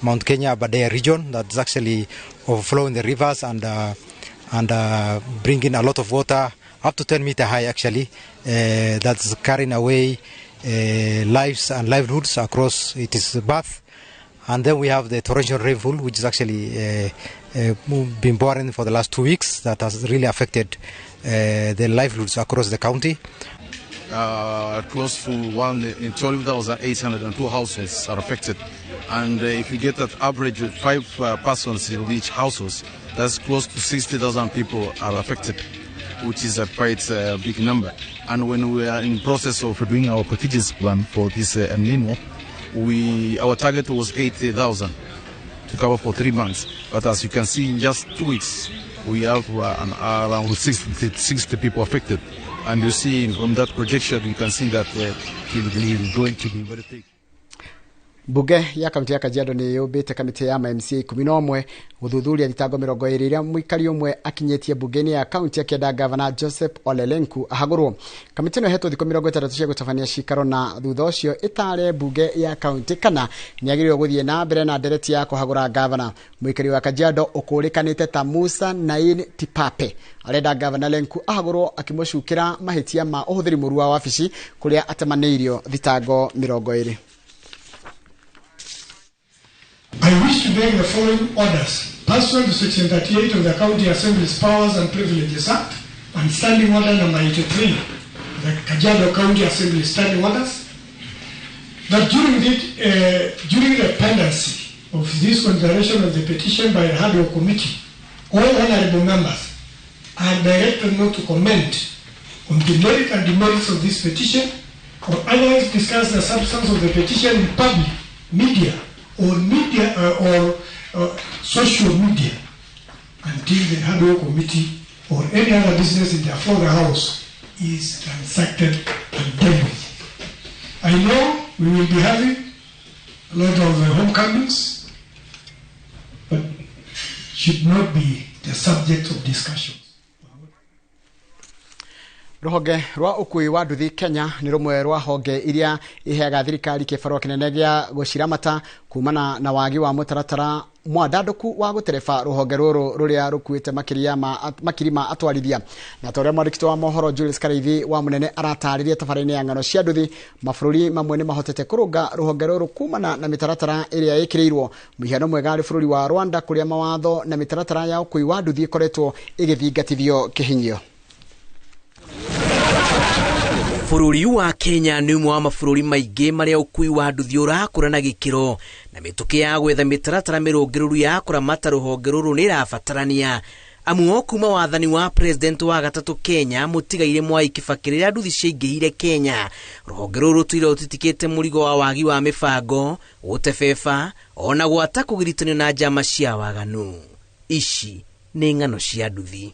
Mount Kenya, Aberdare region, that's actually overflowing the rivers and bringing a lot of water up to 10 meter high actually, that's carrying away lives and livelihoods across its path. And then we have the torrential rainfall, which is actually been pouring for the last 2 weeks, that has really affected the livelihoods across the county. Close to 1 in 12,802 houses are affected, and if you get that average of 5 persons in each household, that's close to 60,000 people are affected, which is a quite big number. And when we are in process of doing our contingency plan for this El Nino, our target was 80,000 to cover for 3 months, but as you can see, in just 2 weeks we have around 60 people affected. And you see from that projection, you can see that it is going to be very thick. Mbunge ya kaunti ya Kajiado nĩ yũmbĩte kamĩtĩ ya MCA 11 gũthuthuria thitango 20 iria mũikari ũmwe akinyĩtie mbunge-inĩ ya kaunti akĩenda gavana Joseph Ole Lenku ahagũrwo. Kamĩtĩ ĩno ĩhetwo thikũ 60 cia gũtabania cikaro na thutha ũcio ĩtaare mbunge ya kaunti kana nĩagĩrĩirwo gũthiĩ na mbere na ndereti ya kũhagũra gavana. Mũikari wa Kajiado ũkũrĩkanĩte ta Musa Nain Tipape arenda gavana Lenku ahagũrwo akĩmũcukĩra mahĩtia ma ũhũthĩri mũru wa wabici kũrĩa atemanĩirio thitango 20. I wish to beg the following orders pursuant to Section 38 of the County Assembly's Powers and Privileges Act and Standing Order Number 83, the Kajiado County Assembly Standing Orders, that during the pendency of this consideration of the petition by the Hardware Committee, all honorable members are directed not to comment on the merit and demerits of this petition or otherwise discuss the substance of the petition in public, media, or media or social media until the Hardware Committee or any other business in the afore house is transacted and dealt with. I know we will be having a lot of homecomings, but should not be the subject of discussion. Rũhonge rwa ũkui wa nduthi Kenya nĩ rũmwe rwa honge iria iheaga thirikari kĩbarũa kĩnene gĩa gũciramata kumana na wagi wa mũtaratara mwandandũku wa gũtereba rũhonge rũrũ rũrĩa rũkuĩte makiri ma atwarithia. Na ta ũrĩa mwandĩki wa mohoro Julius Karaithi wa Mũnene aratarĩria tabarĩra-inĩ ya ng'ano cia nduthi, mabũrũri mamwe nĩ mahotete kũrũnga rũhonge rũrũ kumana na mĩtaratara ĩrĩa ĩkĩrĩirwo. Mũhiano mwega arĩ bũrũri wa Rwanda kũrĩa mawatho na mĩtaratara ya ũkui wa nduthi ĩkoretwo ĩgĩthingatithio kĩhinyio. Bũrũri wa Kenya nĩ ũmwe wa mabũrũri maingĩ marĩa ũkui wa nduthi ũrakũra na gĩkĩro, na mĩtũkĩ ya gwetha mĩtaratara mĩrũngĩrĩru ya kũramata rũhonge rũrũ nĩ ĩrabatarania. Amu o kuma wathani wa president wa gatatũ Kenya mũtigaire Mwai Kibaki rĩrĩa nduthi ciaingĩhire Kenya, rũhonge rũrũ rũtũire rũtitikĩte mũrigo wa wagi wa mĩbango, gũtebeba ona gwata kũgiritanio na njama cia waganu. Ici nĩ ng'ano cia nduthi.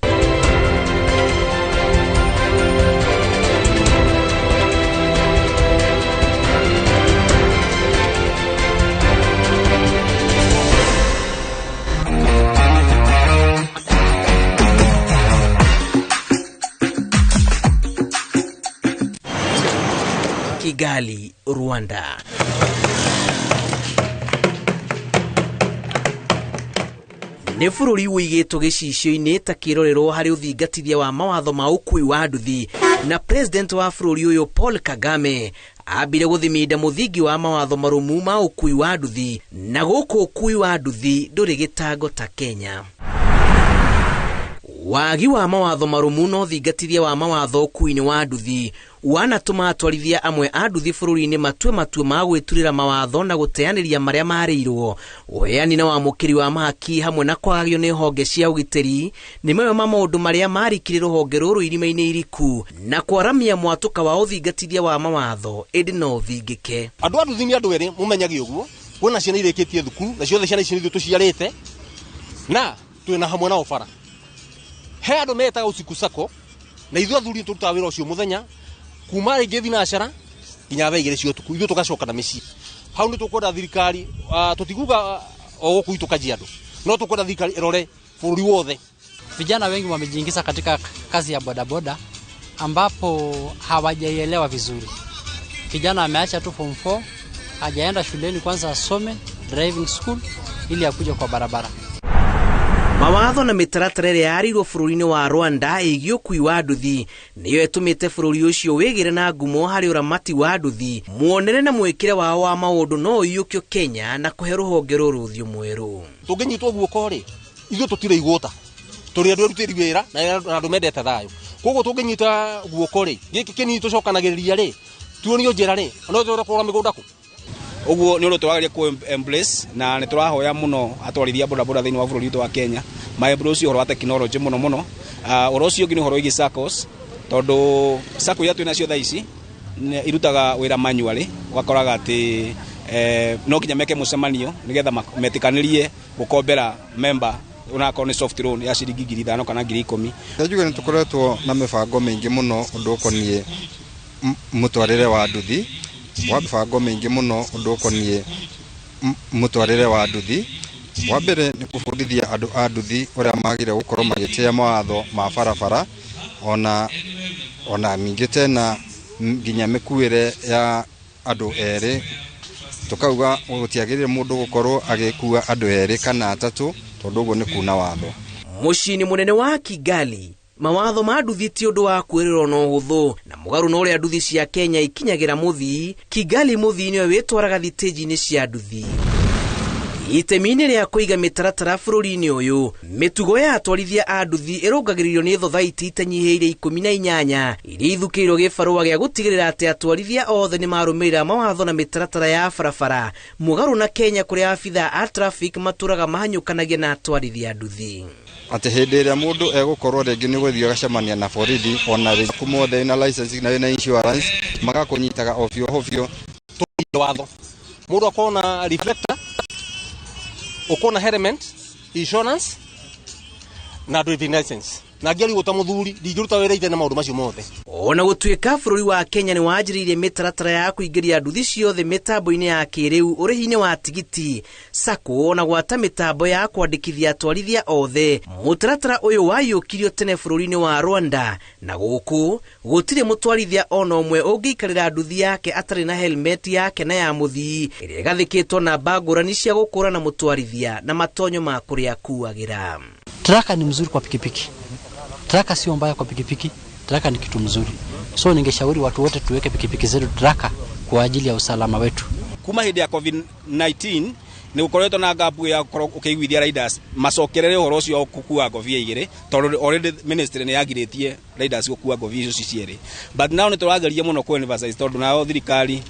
Kigali, Rwanda. Nĩ bũrũri ũigĩtwo gĩcicio-inĩ ta kĩrorerwo harĩ ũthingatithia wa mawatho ma ũkui wa nduthi, na president wa bũrũri ũyũ Paul Kagame ambire gũthiminda mũthingi wa mawatho marũmu ma ũkui wa nduthi, na gũkũ ũkui wa nduthi ndũrĩ gĩtango ta Kenya. Wagi wa mawatho marũmu na ũthingatithia wa mawatho ũkui-inĩ wa nduthi wanatũma atwarithia amwe a nduthi bũrũri-inĩ matue matua ma gwĩturĩra mawatho na gũteanĩria marĩa marĩirwo. Ũheani na wamũkĩri wa mahaki hamwe na kwagagio nĩ honge cia ũgitĩri nĩ mamwe ma maũndũ marĩa marikire rũhonge rũrũ irima-inĩ iriku na kwaramia mwatũka wa ũthingatithia wa mawatho, ĩndĩ no ũthingĩke. Andũ a nduthi nĩ andũ erĩ mũmenyage ũguo, kwĩna ciana irĩkĩtie thukuru na ciothe ciana ici nĩ ithuĩ tũciarĩte na twĩna hamwe nao bara. He andũ metaga usiku sako na ithuĩ athuri tũrutaga wĩra ũcio mũthenya kuma rĩngĩ thinacara nginya thaa 2 cia ũtukũ, ithuĩ tũgacoka na mĩciĩ. Hau nĩ tũkwenda thirikari, tũtiguga o gũkũ gwitũ Kajiado, no tũkwenda thirikari ĩrore bũrũri wothe. Vijana wengi wamejiingiza katika kazi ya bodaboda ambapo hawajaielewa vizuri. Kijana ameacha tu form 4, hajaenda shuleni kwanza asome driving school ili akuje kwa barabara. Mawatho na mĩtaratara ĩrĩa yarĩirwo bũrũri-inĩ wa Rwanda ĩgiĩ ũkui wa nduthi nĩyo ĩtũmĩte bũrũri ũcio wĩgĩre na ngumo harĩ ũramati wa nduthi. Muonere na mwĩkĩre wao wa maũndũ no ũiyũkio Kenya na kũhe rũhonge rũrũ ũthiũ mwerũ. Tũngĩnyitwo guoko rĩ, ithuĩ tũtirĩ igũta, tũrĩ andũ erutĩri wĩra na andũ mendete thayũ. Koguo tũngĩnyita guoko rĩ, gĩkĩ kĩnini tũcokanagĩrĩria rĩ, tuonio njĩra rĩ, no tũhote kũgũra mĩgũnda kũ. Ũguo nĩ ũndũ tũrageria kũ embrace na nĩ tũrahoya mũno atwarithia bodaboda thĩinĩ wa bũrũri witũ wa Kenya ma embrace ũhoro wa technology mũno mũno. Ũhoro ũcio ũngĩ nĩ ũhoro wĩgiĩ SACCOs, tondũ SACCO iria twĩ nacio thaa ici irutaga wĩra manually, ũgakoraga atĩ no nginya meke mũcemanio nĩgetha metĩkanĩrie gũkombera member onakorwo nĩ soft loan ya ciringi 5,000 kana 10,000. Njuge nĩ tũkoretwo na mĩbango mĩingĩ mũno ũndũ ũkoniĩ mũtwarĩre wa nduthi, wa mĩbango mĩingĩ mũno ũndũ ũkoniĩ mũtwarĩre wa nduthi. Wa mbere nĩ kũbundithia andũ a nduthi ũrĩa magĩrĩire gũkorwo magĩtĩa mawatho ma barabara, ona ningĩ tena nginya mĩkuĩre ya andũ erĩ. Tukauga gũtiagĩrĩire mũndũ gũkorwo agĩkua andũ erĩ kana atatũ, tondũ ũguo nĩ kuna watho. Mũciĩ-inĩ mũnene wa Kigali, mawatho ma nduthi ti ũndũ wa kwĩrĩrwo na ũhũthũ, na mũgarũ na ũrĩa nduthi cia Kenya ikinyagĩra mũthii, Kigali mũthii nĩwe wĩtwaraga thitĩnji-inĩ cia nduthi. Itemi-inĩ rĩa kũiga mĩtaratara bũrũri-inĩ ũyũ, mĩtugo ya atwarithia a nduthi ĩrũngagĩrĩrio nĩ thothaiti itanyihĩire 18 iria ithukĩirwo gĩbarũa gĩa gũtigĩrĩra atĩ atwarithia othe nĩmarũmĩrĩra mawatho na mĩtaratara ya barabara, mũgarũ na Kenya kũrĩa abithaa a traffic matũraga mahanyũkanagia na atwarithia a nduthi. Atĩ hĩndĩ ĩrĩa mũndũ egũkorwo rĩngĩ nĩ gũthiĩ agacemania na borithi, ona rĩngĩ mothe na license na wĩna insurance, magakũnyitaga ovyo ovyo. Watho mũndũ akorwo na reflector, uko na helmet, insurance na driving license. Na ngĩarigwo ta mũthuri ndingĩruta wĩra ite na maũndũ macio mothe. Ona gũtuĩka bũrũri wa Kenya nĩ wanjĩrĩirie mĩtaratara ya kũingĩria nduthi ciothe mĩtambo-inĩ ya kĩrĩu ũrĩhi-inĩ wa tigiti, SACCO ona gwata mĩtambo ya kwandĩkithia atwarithia othe, mũtaratara ũyũ waiyũkirio tene bũrũri-inĩ wa Rwanda, na gũkũ gũtirĩ mũtwarithia ona ũmwe ũngĩikarĩra nduthi yake atarĩ na helmet yake na ya mũthii ĩrĩa ĩgathĩkĩtwo namba ngũrani cia gũkũrana mũtwarithia na matonyo ma kũrĩa akuagĩra. Traka ni mzuri kwa pikipiki. Traka sio mbaya kwa pikipiki, traka ni kitu mzuri. So ningeshauri watu wote tuweke pikipiki zetu traka kwa ajili ya usalama wetu. Kuma hĩndĩ ya COVID-19 nĩ gũkoretwo na gap ya gũkorwo ũkĩiguithia riders macokerere ũhoro ũcio wa gũkua ngobia igĩrĩ, tondũ already ministry nĩ yagirĩtie riders gũkua ngobia icio cierĩ. But now nĩ tũrageria mũno kũ emphasize, tondũ nayo thirikari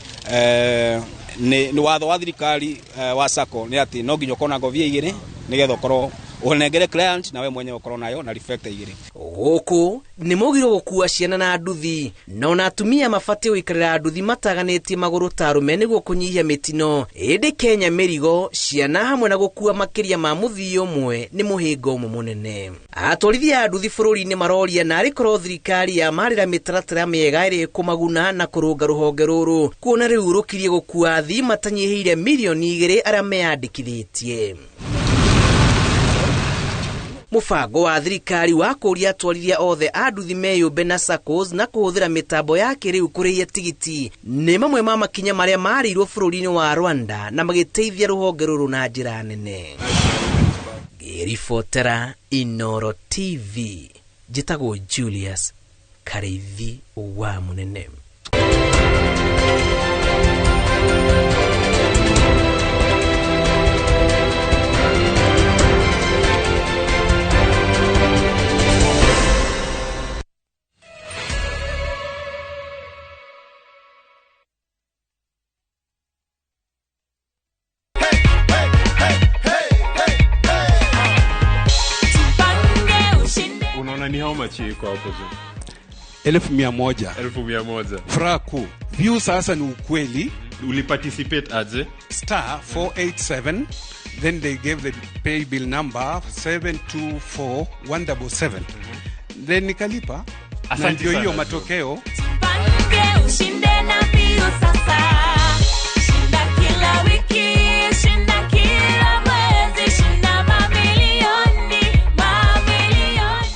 nĩ watho wa thirikari wa SACCO nĩ atĩ no nginya ũkorwo na ngobia igĩrĩ nĩgetha ũkorwo ũnengere client nawe mwenyewe ũkorwo nayo na reflector igĩrĩ. Gũkũ nĩ mũgiro gũkua ciana na nduthi, na ona atumia mabatiĩ gũikarĩra nduthi mataganĩtie magũrũ ta arũme nĩguo kũnyihia mĩtino. Ĩndĩ Kenya mĩrigo, ciana hamwe na gũkua makĩria ma mũthii ũmwe nĩ mũhĩnga ũmwe mũnene. Atwarithia a nduthi bũrũri-inĩ maroria narĩ korwo thirikari yamarĩra mĩtaratara mĩega ĩrĩ kũmaguna na kũrũnga rũhonge rũrũ, kuona rĩu rũkirie gũkua athii matanyihĩire mirioni 2 arĩa meyandĩkithĩtie. Mũbango wa thirikari wa kũũria atwarithia othe a nduthi meyũmbe na SACCOs na kũhũthĩra mĩtambo ya kĩrĩu kũrĩhia tigiti nĩ mamwe ma makinya marĩa marĩirwo bũrũri-inĩ wa Rwanda na magĩteithia rũhonge rũrũ na njĩra nene. Ngĩribotera Inooro TV, njĩtagwo Julius Karĩithi wa Mũnene. Ni how much iko hapo juu? 1,100. 1,100. Furaha kuu. View sasa ni ukweli. Uliparticipate aje? Star 487, then they gave the pay bill number 724177. Then nikalipa. Na ndio hiyo matokeo. Tupange ushinde na view sasa. Shinda kila wiki, shinda kila mwezi, shinda mamilioni, mamilioni.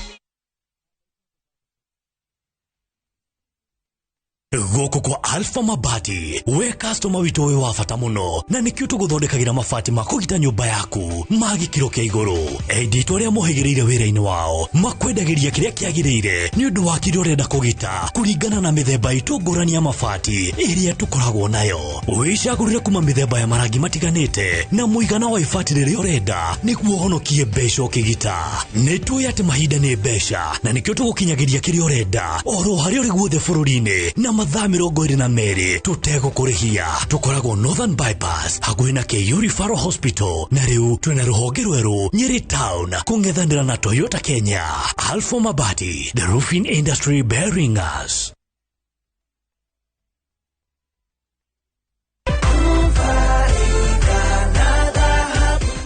Gũkũ kwa Alpha Mabati, we customer witũ wĩ wa bata mũno, na nĩkĩo tũgũthondekagĩra mabati ma kũgita nyũmba yaku ma gĩkĩro kĩa igũrũ. Endia itũ arĩa mohĩgĩrĩire wĩra-inĩ wao makwendagĩria kĩrĩa kĩagĩrĩire nĩ ũndũ wa kĩrĩa ũrenda kũgita kũringana na mĩthemba itũ ngũrani ya mabati ĩrĩa tũkoragwo nayo. Wĩcagũrĩre kuma mĩthemba ya marangi matiganĩte na mũigana wa ibati rĩrĩa ũrenda nĩguo ũhonokie mbeca ũkĩgita. Nĩ tũĩ atĩ mahinda nĩ mbeca na nĩkĩo tũgũkinyagĩria kĩrĩa ũrenda oro harĩa ũrĩ guothe bũrũri-inĩ na mathaa 22 tũtegũkũrĩhia. Tũkoragwo Northern Bypass hakuhĩ na KU Referral Hospital, na rĩu twĩna rũhonge rwerũ Nyeri Town kũng'ethanĩra na Toyota Kenya. Alpha Mabati, the roofing industry bearing us.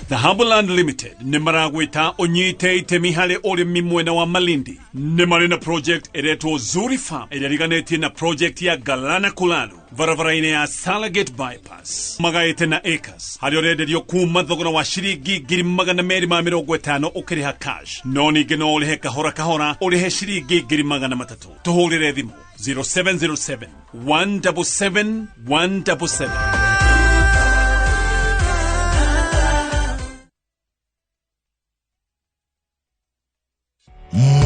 Dhahabu Land Limited nĩ maragwĩta ũnyite itemi harĩ ũrĩmi mwena wa Malindi. Nĩ marĩ na project ĩretwo Zuri Farm ĩrĩa ĩriganĩtie na project ya Galana Kulalu barabara-inĩ ya Salagate Bypass. Magaĩte na acres harĩa ũrenderio kuma thogora wa ciringi 250,000 ũkĩrĩha cash, no ningĩ no ũrĩhe kahora kahora ũrĩhe ciringi 300,000. Tũhũrĩre thimũ 0707 177 177.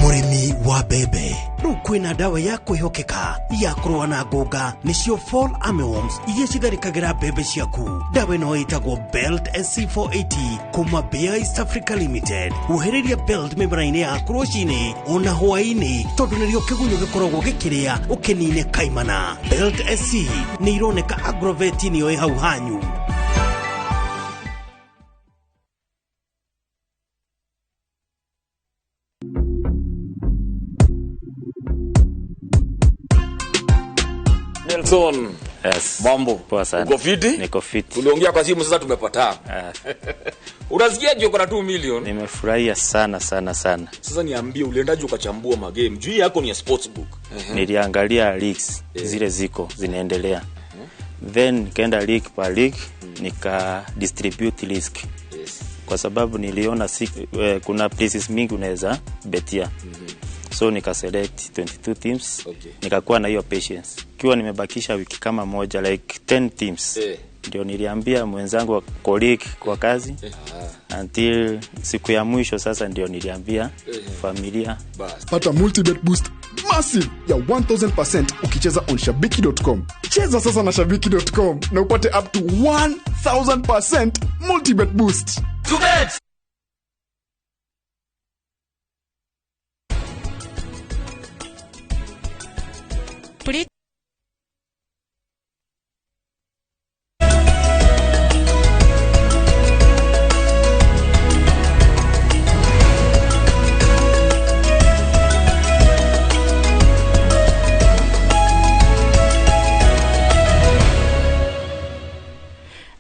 Mũrĩmi wa mbembe, rĩu kwĩna ndawa ya kwĩhokeka ya kũrũa na ngũnga, nĩcio fall armyworms iria citharĩkagĩra mbembe ciaku. Ndawa ĩno ĩtagwo Belt SC480 kuma Bayer East Africa Limited. Huhĩrĩria Belt mĩmera-inĩ yaku rũcinĩ ona hwaĩ-inĩ, tondũ nĩrĩo kĩgunyũ gĩkoragwo gĩkĩrĩa ũkĩnine kaimana. Belt SC nĩ ironeka Agrovet nĩyo ĩ hau hanyu. Nelson. Yes. Mambo. Poa sana. Uko fiti? Niko fiti. Tuliongea kwa simu sasa tumepatana. Unasikia uko na 2 million? Nimefurahia sana sana sana. Sasa niambie, uliendaje ukachambua magame? Juu yako ni ya sportsbook. Niliangalia leagues zile ziko zinaendelea. Then nikaenda league per league, nika distribute risk. Yes. Kwa sababu niliona kuna places mingi unaweza betia. So nika select 22 teams. Okay. Nikakuwa na hiyo patience. Kiwa nimebakisha wiki kama moja, like 10 teams. Ndio niliambia mwenzangu wa colleague kwa kazi. Until siku ya mwisho sasa ndio niliambia familia. Pata multibet boost massive ya 1000% ukicheza on shabiki.com. Cheza sasa na shabiki.com na upate up to 1000% multibet boost. To bet.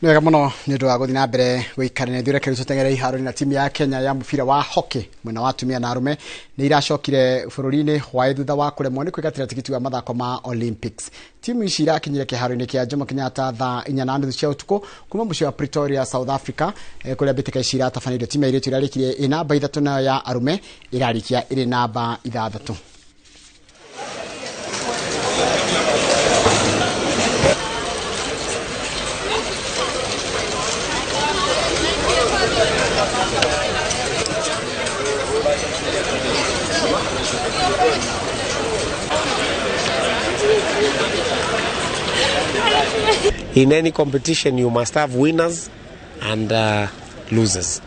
Nĩ wega mũno nĩ ũndũ wa gũthiĩ na mbere gũikara na ithuĩ. Reke rĩu tũteng'ere iharo-inĩ na timu ya Kenya ya mũbira wa hockey mwena wa atumia na arũme nĩ iracokire bũrũri-inĩ hwaĩ thutha wa kũremwo nĩ kwĩgatĩra tigiti wa mathako ma Olympics. Timu ici irakinyire kĩharo-inĩ kĩa Jomo Kenyatta thaa 4:30 cia ũtukũ kuma mũciĩ wa Pretoria, South Africa, kũrĩa mbĩtĩka ici iratabanĩrio. Timu ya airĩtu ĩrarĩkirie ĩ namba 3 nayo ya arũme ĩrarĩkia ĩrĩ namba 6. In any competition, you must have winners and losers.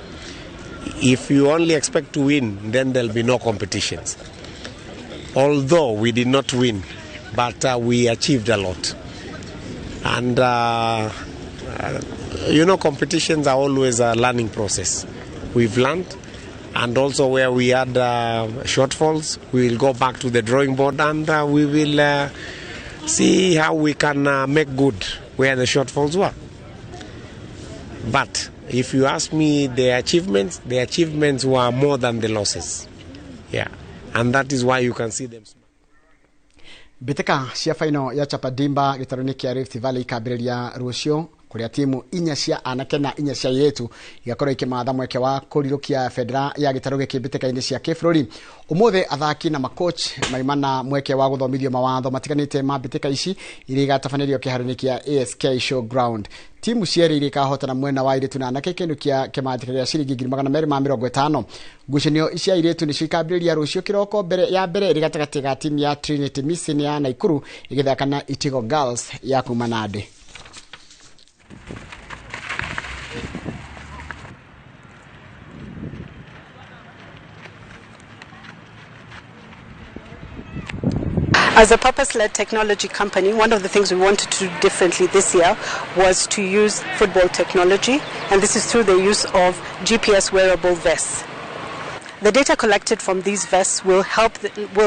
If you only expect to win, then there'll be no competitions. Although we did not win, but we achieved a lot. And, you know, competitions are always a learning process. We've learned, and also where we had shortfalls, we will go back to the drawing board and we will see how we can make good where the shortfalls were. But if you ask me the achievements were more than the losses. Yeah, and that is why you can see them. Mbĩtĩka cia final ya Chapadimba gĩtarũ-inĩ kĩa Rift Valley ikambĩrĩria rũciũ, kũrĩa timu 4 cia anake na 4 cia airĩtu igakorwo ikĩmatha mweke wa kũrirũkia bendera ya gĩtarũ gĩkĩ mbĩtĩka-inĩ cia kĩbũrũri. Ũmũthĩ athaki na macoach maimana mweke wa gũthomithio mawatho matiganĩte ma mbĩtĩka ici iria igatabanĩrio kĩharo-inĩ kĩa ASK Showground. Timu cierĩ iria ikahotana mwena wa airĩtu na anake kĩndũ kĩa kĩmanjĩka gĩa ciringi 250,000. Ngucanio cia airĩtu nĩcio ikambĩrĩria rũciũ kĩroko mbere ya mbere ĩrĩ gatagatĩ ga timu ya Trinity Mission ya Naikuru ĩgĩthaka na Itigo Girls ya kuma Nandi. As a purpose-led technology company, one of the things we wanted to do differently this year was to use football technology, and this is through the use of GPS wearable vests. The data collected from these vests will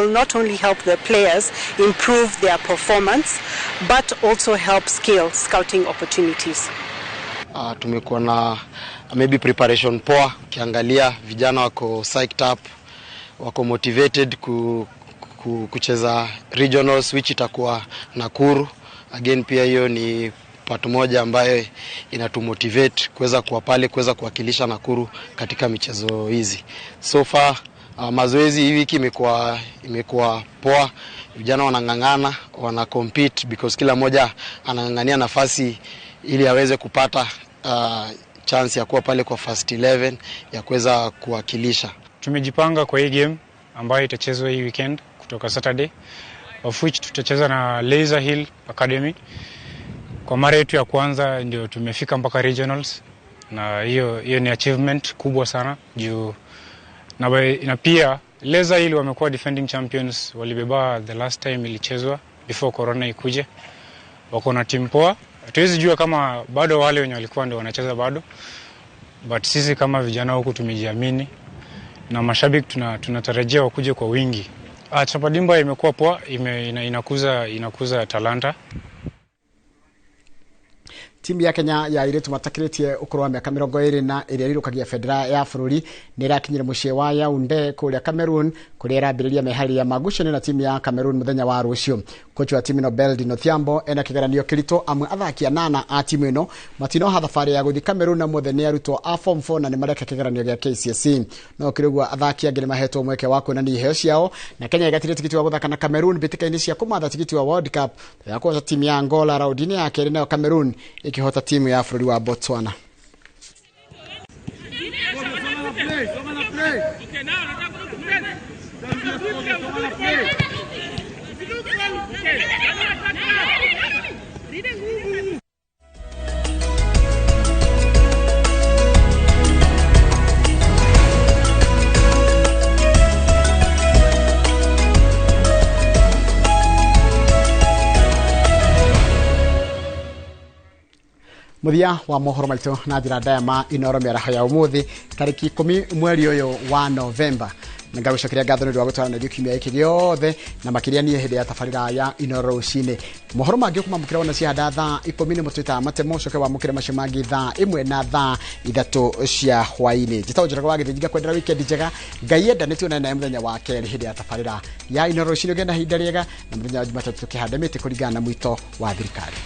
not only help the players improve their performance, but also help scale scouting opportunities. Tumekuwa na maybe preparation poa. Ukiangalia vijana wako psyched up, wako motivated kucheza regionals which itakuwa Nakuru. Again pia hiyo ni part moja ambayo inatumotivate kuweza kuwa pale, kuweza kuwakilisha Nakuru katika michezo hizi. So far mazoezi hii wiki imekuwa poa. Vijana wanang'ang'ana, wana compete because kila mmoja anang'ang'ania nafasi ili aweze kupata chance ya kuwa pale kwa first 11 ya kuweza kuwakilisha. Tumejipanga kwa hii game ambayo itachezwa hii weekend kutoka Saturday, of which tutacheza na Laser Hill Academy. Kwa mara yetu ya kwanza ndio tumefika mpaka regionals, na hiyo ni achievement kubwa sana juu na pia Laser Hill wamekuwa defending champions, walibeba the last time ilichezwa before corona ikuje. Wako na timu poa, hatuwezi jua kama bado wale wenye walikuwa ndio wanacheza bado, but sisi kama vijana huku tumejiamini na mashabiki tunatarajia wakuje kwa wingi. Chapadimba imekuwa poa, inakuza talanta. Timu ya Kenya ya airĩtu matakĩrĩtie ũkũrũ wa mĩaka 22 na ĩrĩa ĩrirũkagia bendera ya bũrũri nĩ ĩrakinyire mũciĩ wa Yaounde kũrĩa Cameroon, kũrĩa ĩrambĩrĩria meharĩria ma ngucanio na timu ya Cameroon mũthenya wa rũciũ. Kocha wa timu ĩno Beldin Odhiambo ena kĩgeranio kĩritũ, amwe athaki anana a timu ĩno matinoha thabarĩ ya gũthiĩ Cameroon na mothe nĩ arutwo a form 4 na nĩ mareka kĩgeranio gĩa KCSE. No kĩrĩ ũguo athaki angĩ nĩ mahetwo mweke wa kuonania iheo ciao, na Kenya ĩgatire tigiti wa gũthaka na Cameroon mbĩtĩka-inĩ cia kũmatha tigiti wa World Cup ya kũhota timu ya Angola raũndi-inĩ ya kerĩ, nayo Cameroon ikihota timu ya bũrũri wa Botswana. Muthia wa mohoro maitũ na njĩra ndaya ma Inoro mĩaraho ya ũmũthĩ tarĩki 10 mweri ũyũ wa Novemba. Nĩngagũcokeria ngatho nĩ ũndũ wa gũtwarana ithuĩ kiumia gĩkĩ gĩothe na makĩria niĩ hĩndĩ ya tabarĩra ya Inoro rũcinĩ. Mohoro mangĩ ũkũmamũkĩra wona ciahanda thaa 10 nĩ mũtwĩtaga matemo, ũcoke wamũkĩre macio mangĩ thaa 1 na thaa 3 cia hwaĩ-inĩ. Njĩtagwo Njoroge wa Gĩthĩnji, ngakwendera wikendi njega. Ngai enda nĩ tuonane nawe mũthenya wa kerĩ hĩndĩ ya tabarĩra ya Inoro rũcinĩ. Ũgĩe na ihinda rĩega, na mũthenya wa Jumatatũ tũkĩhanda mĩtĩ kũringana na mwĩto wa thirikari.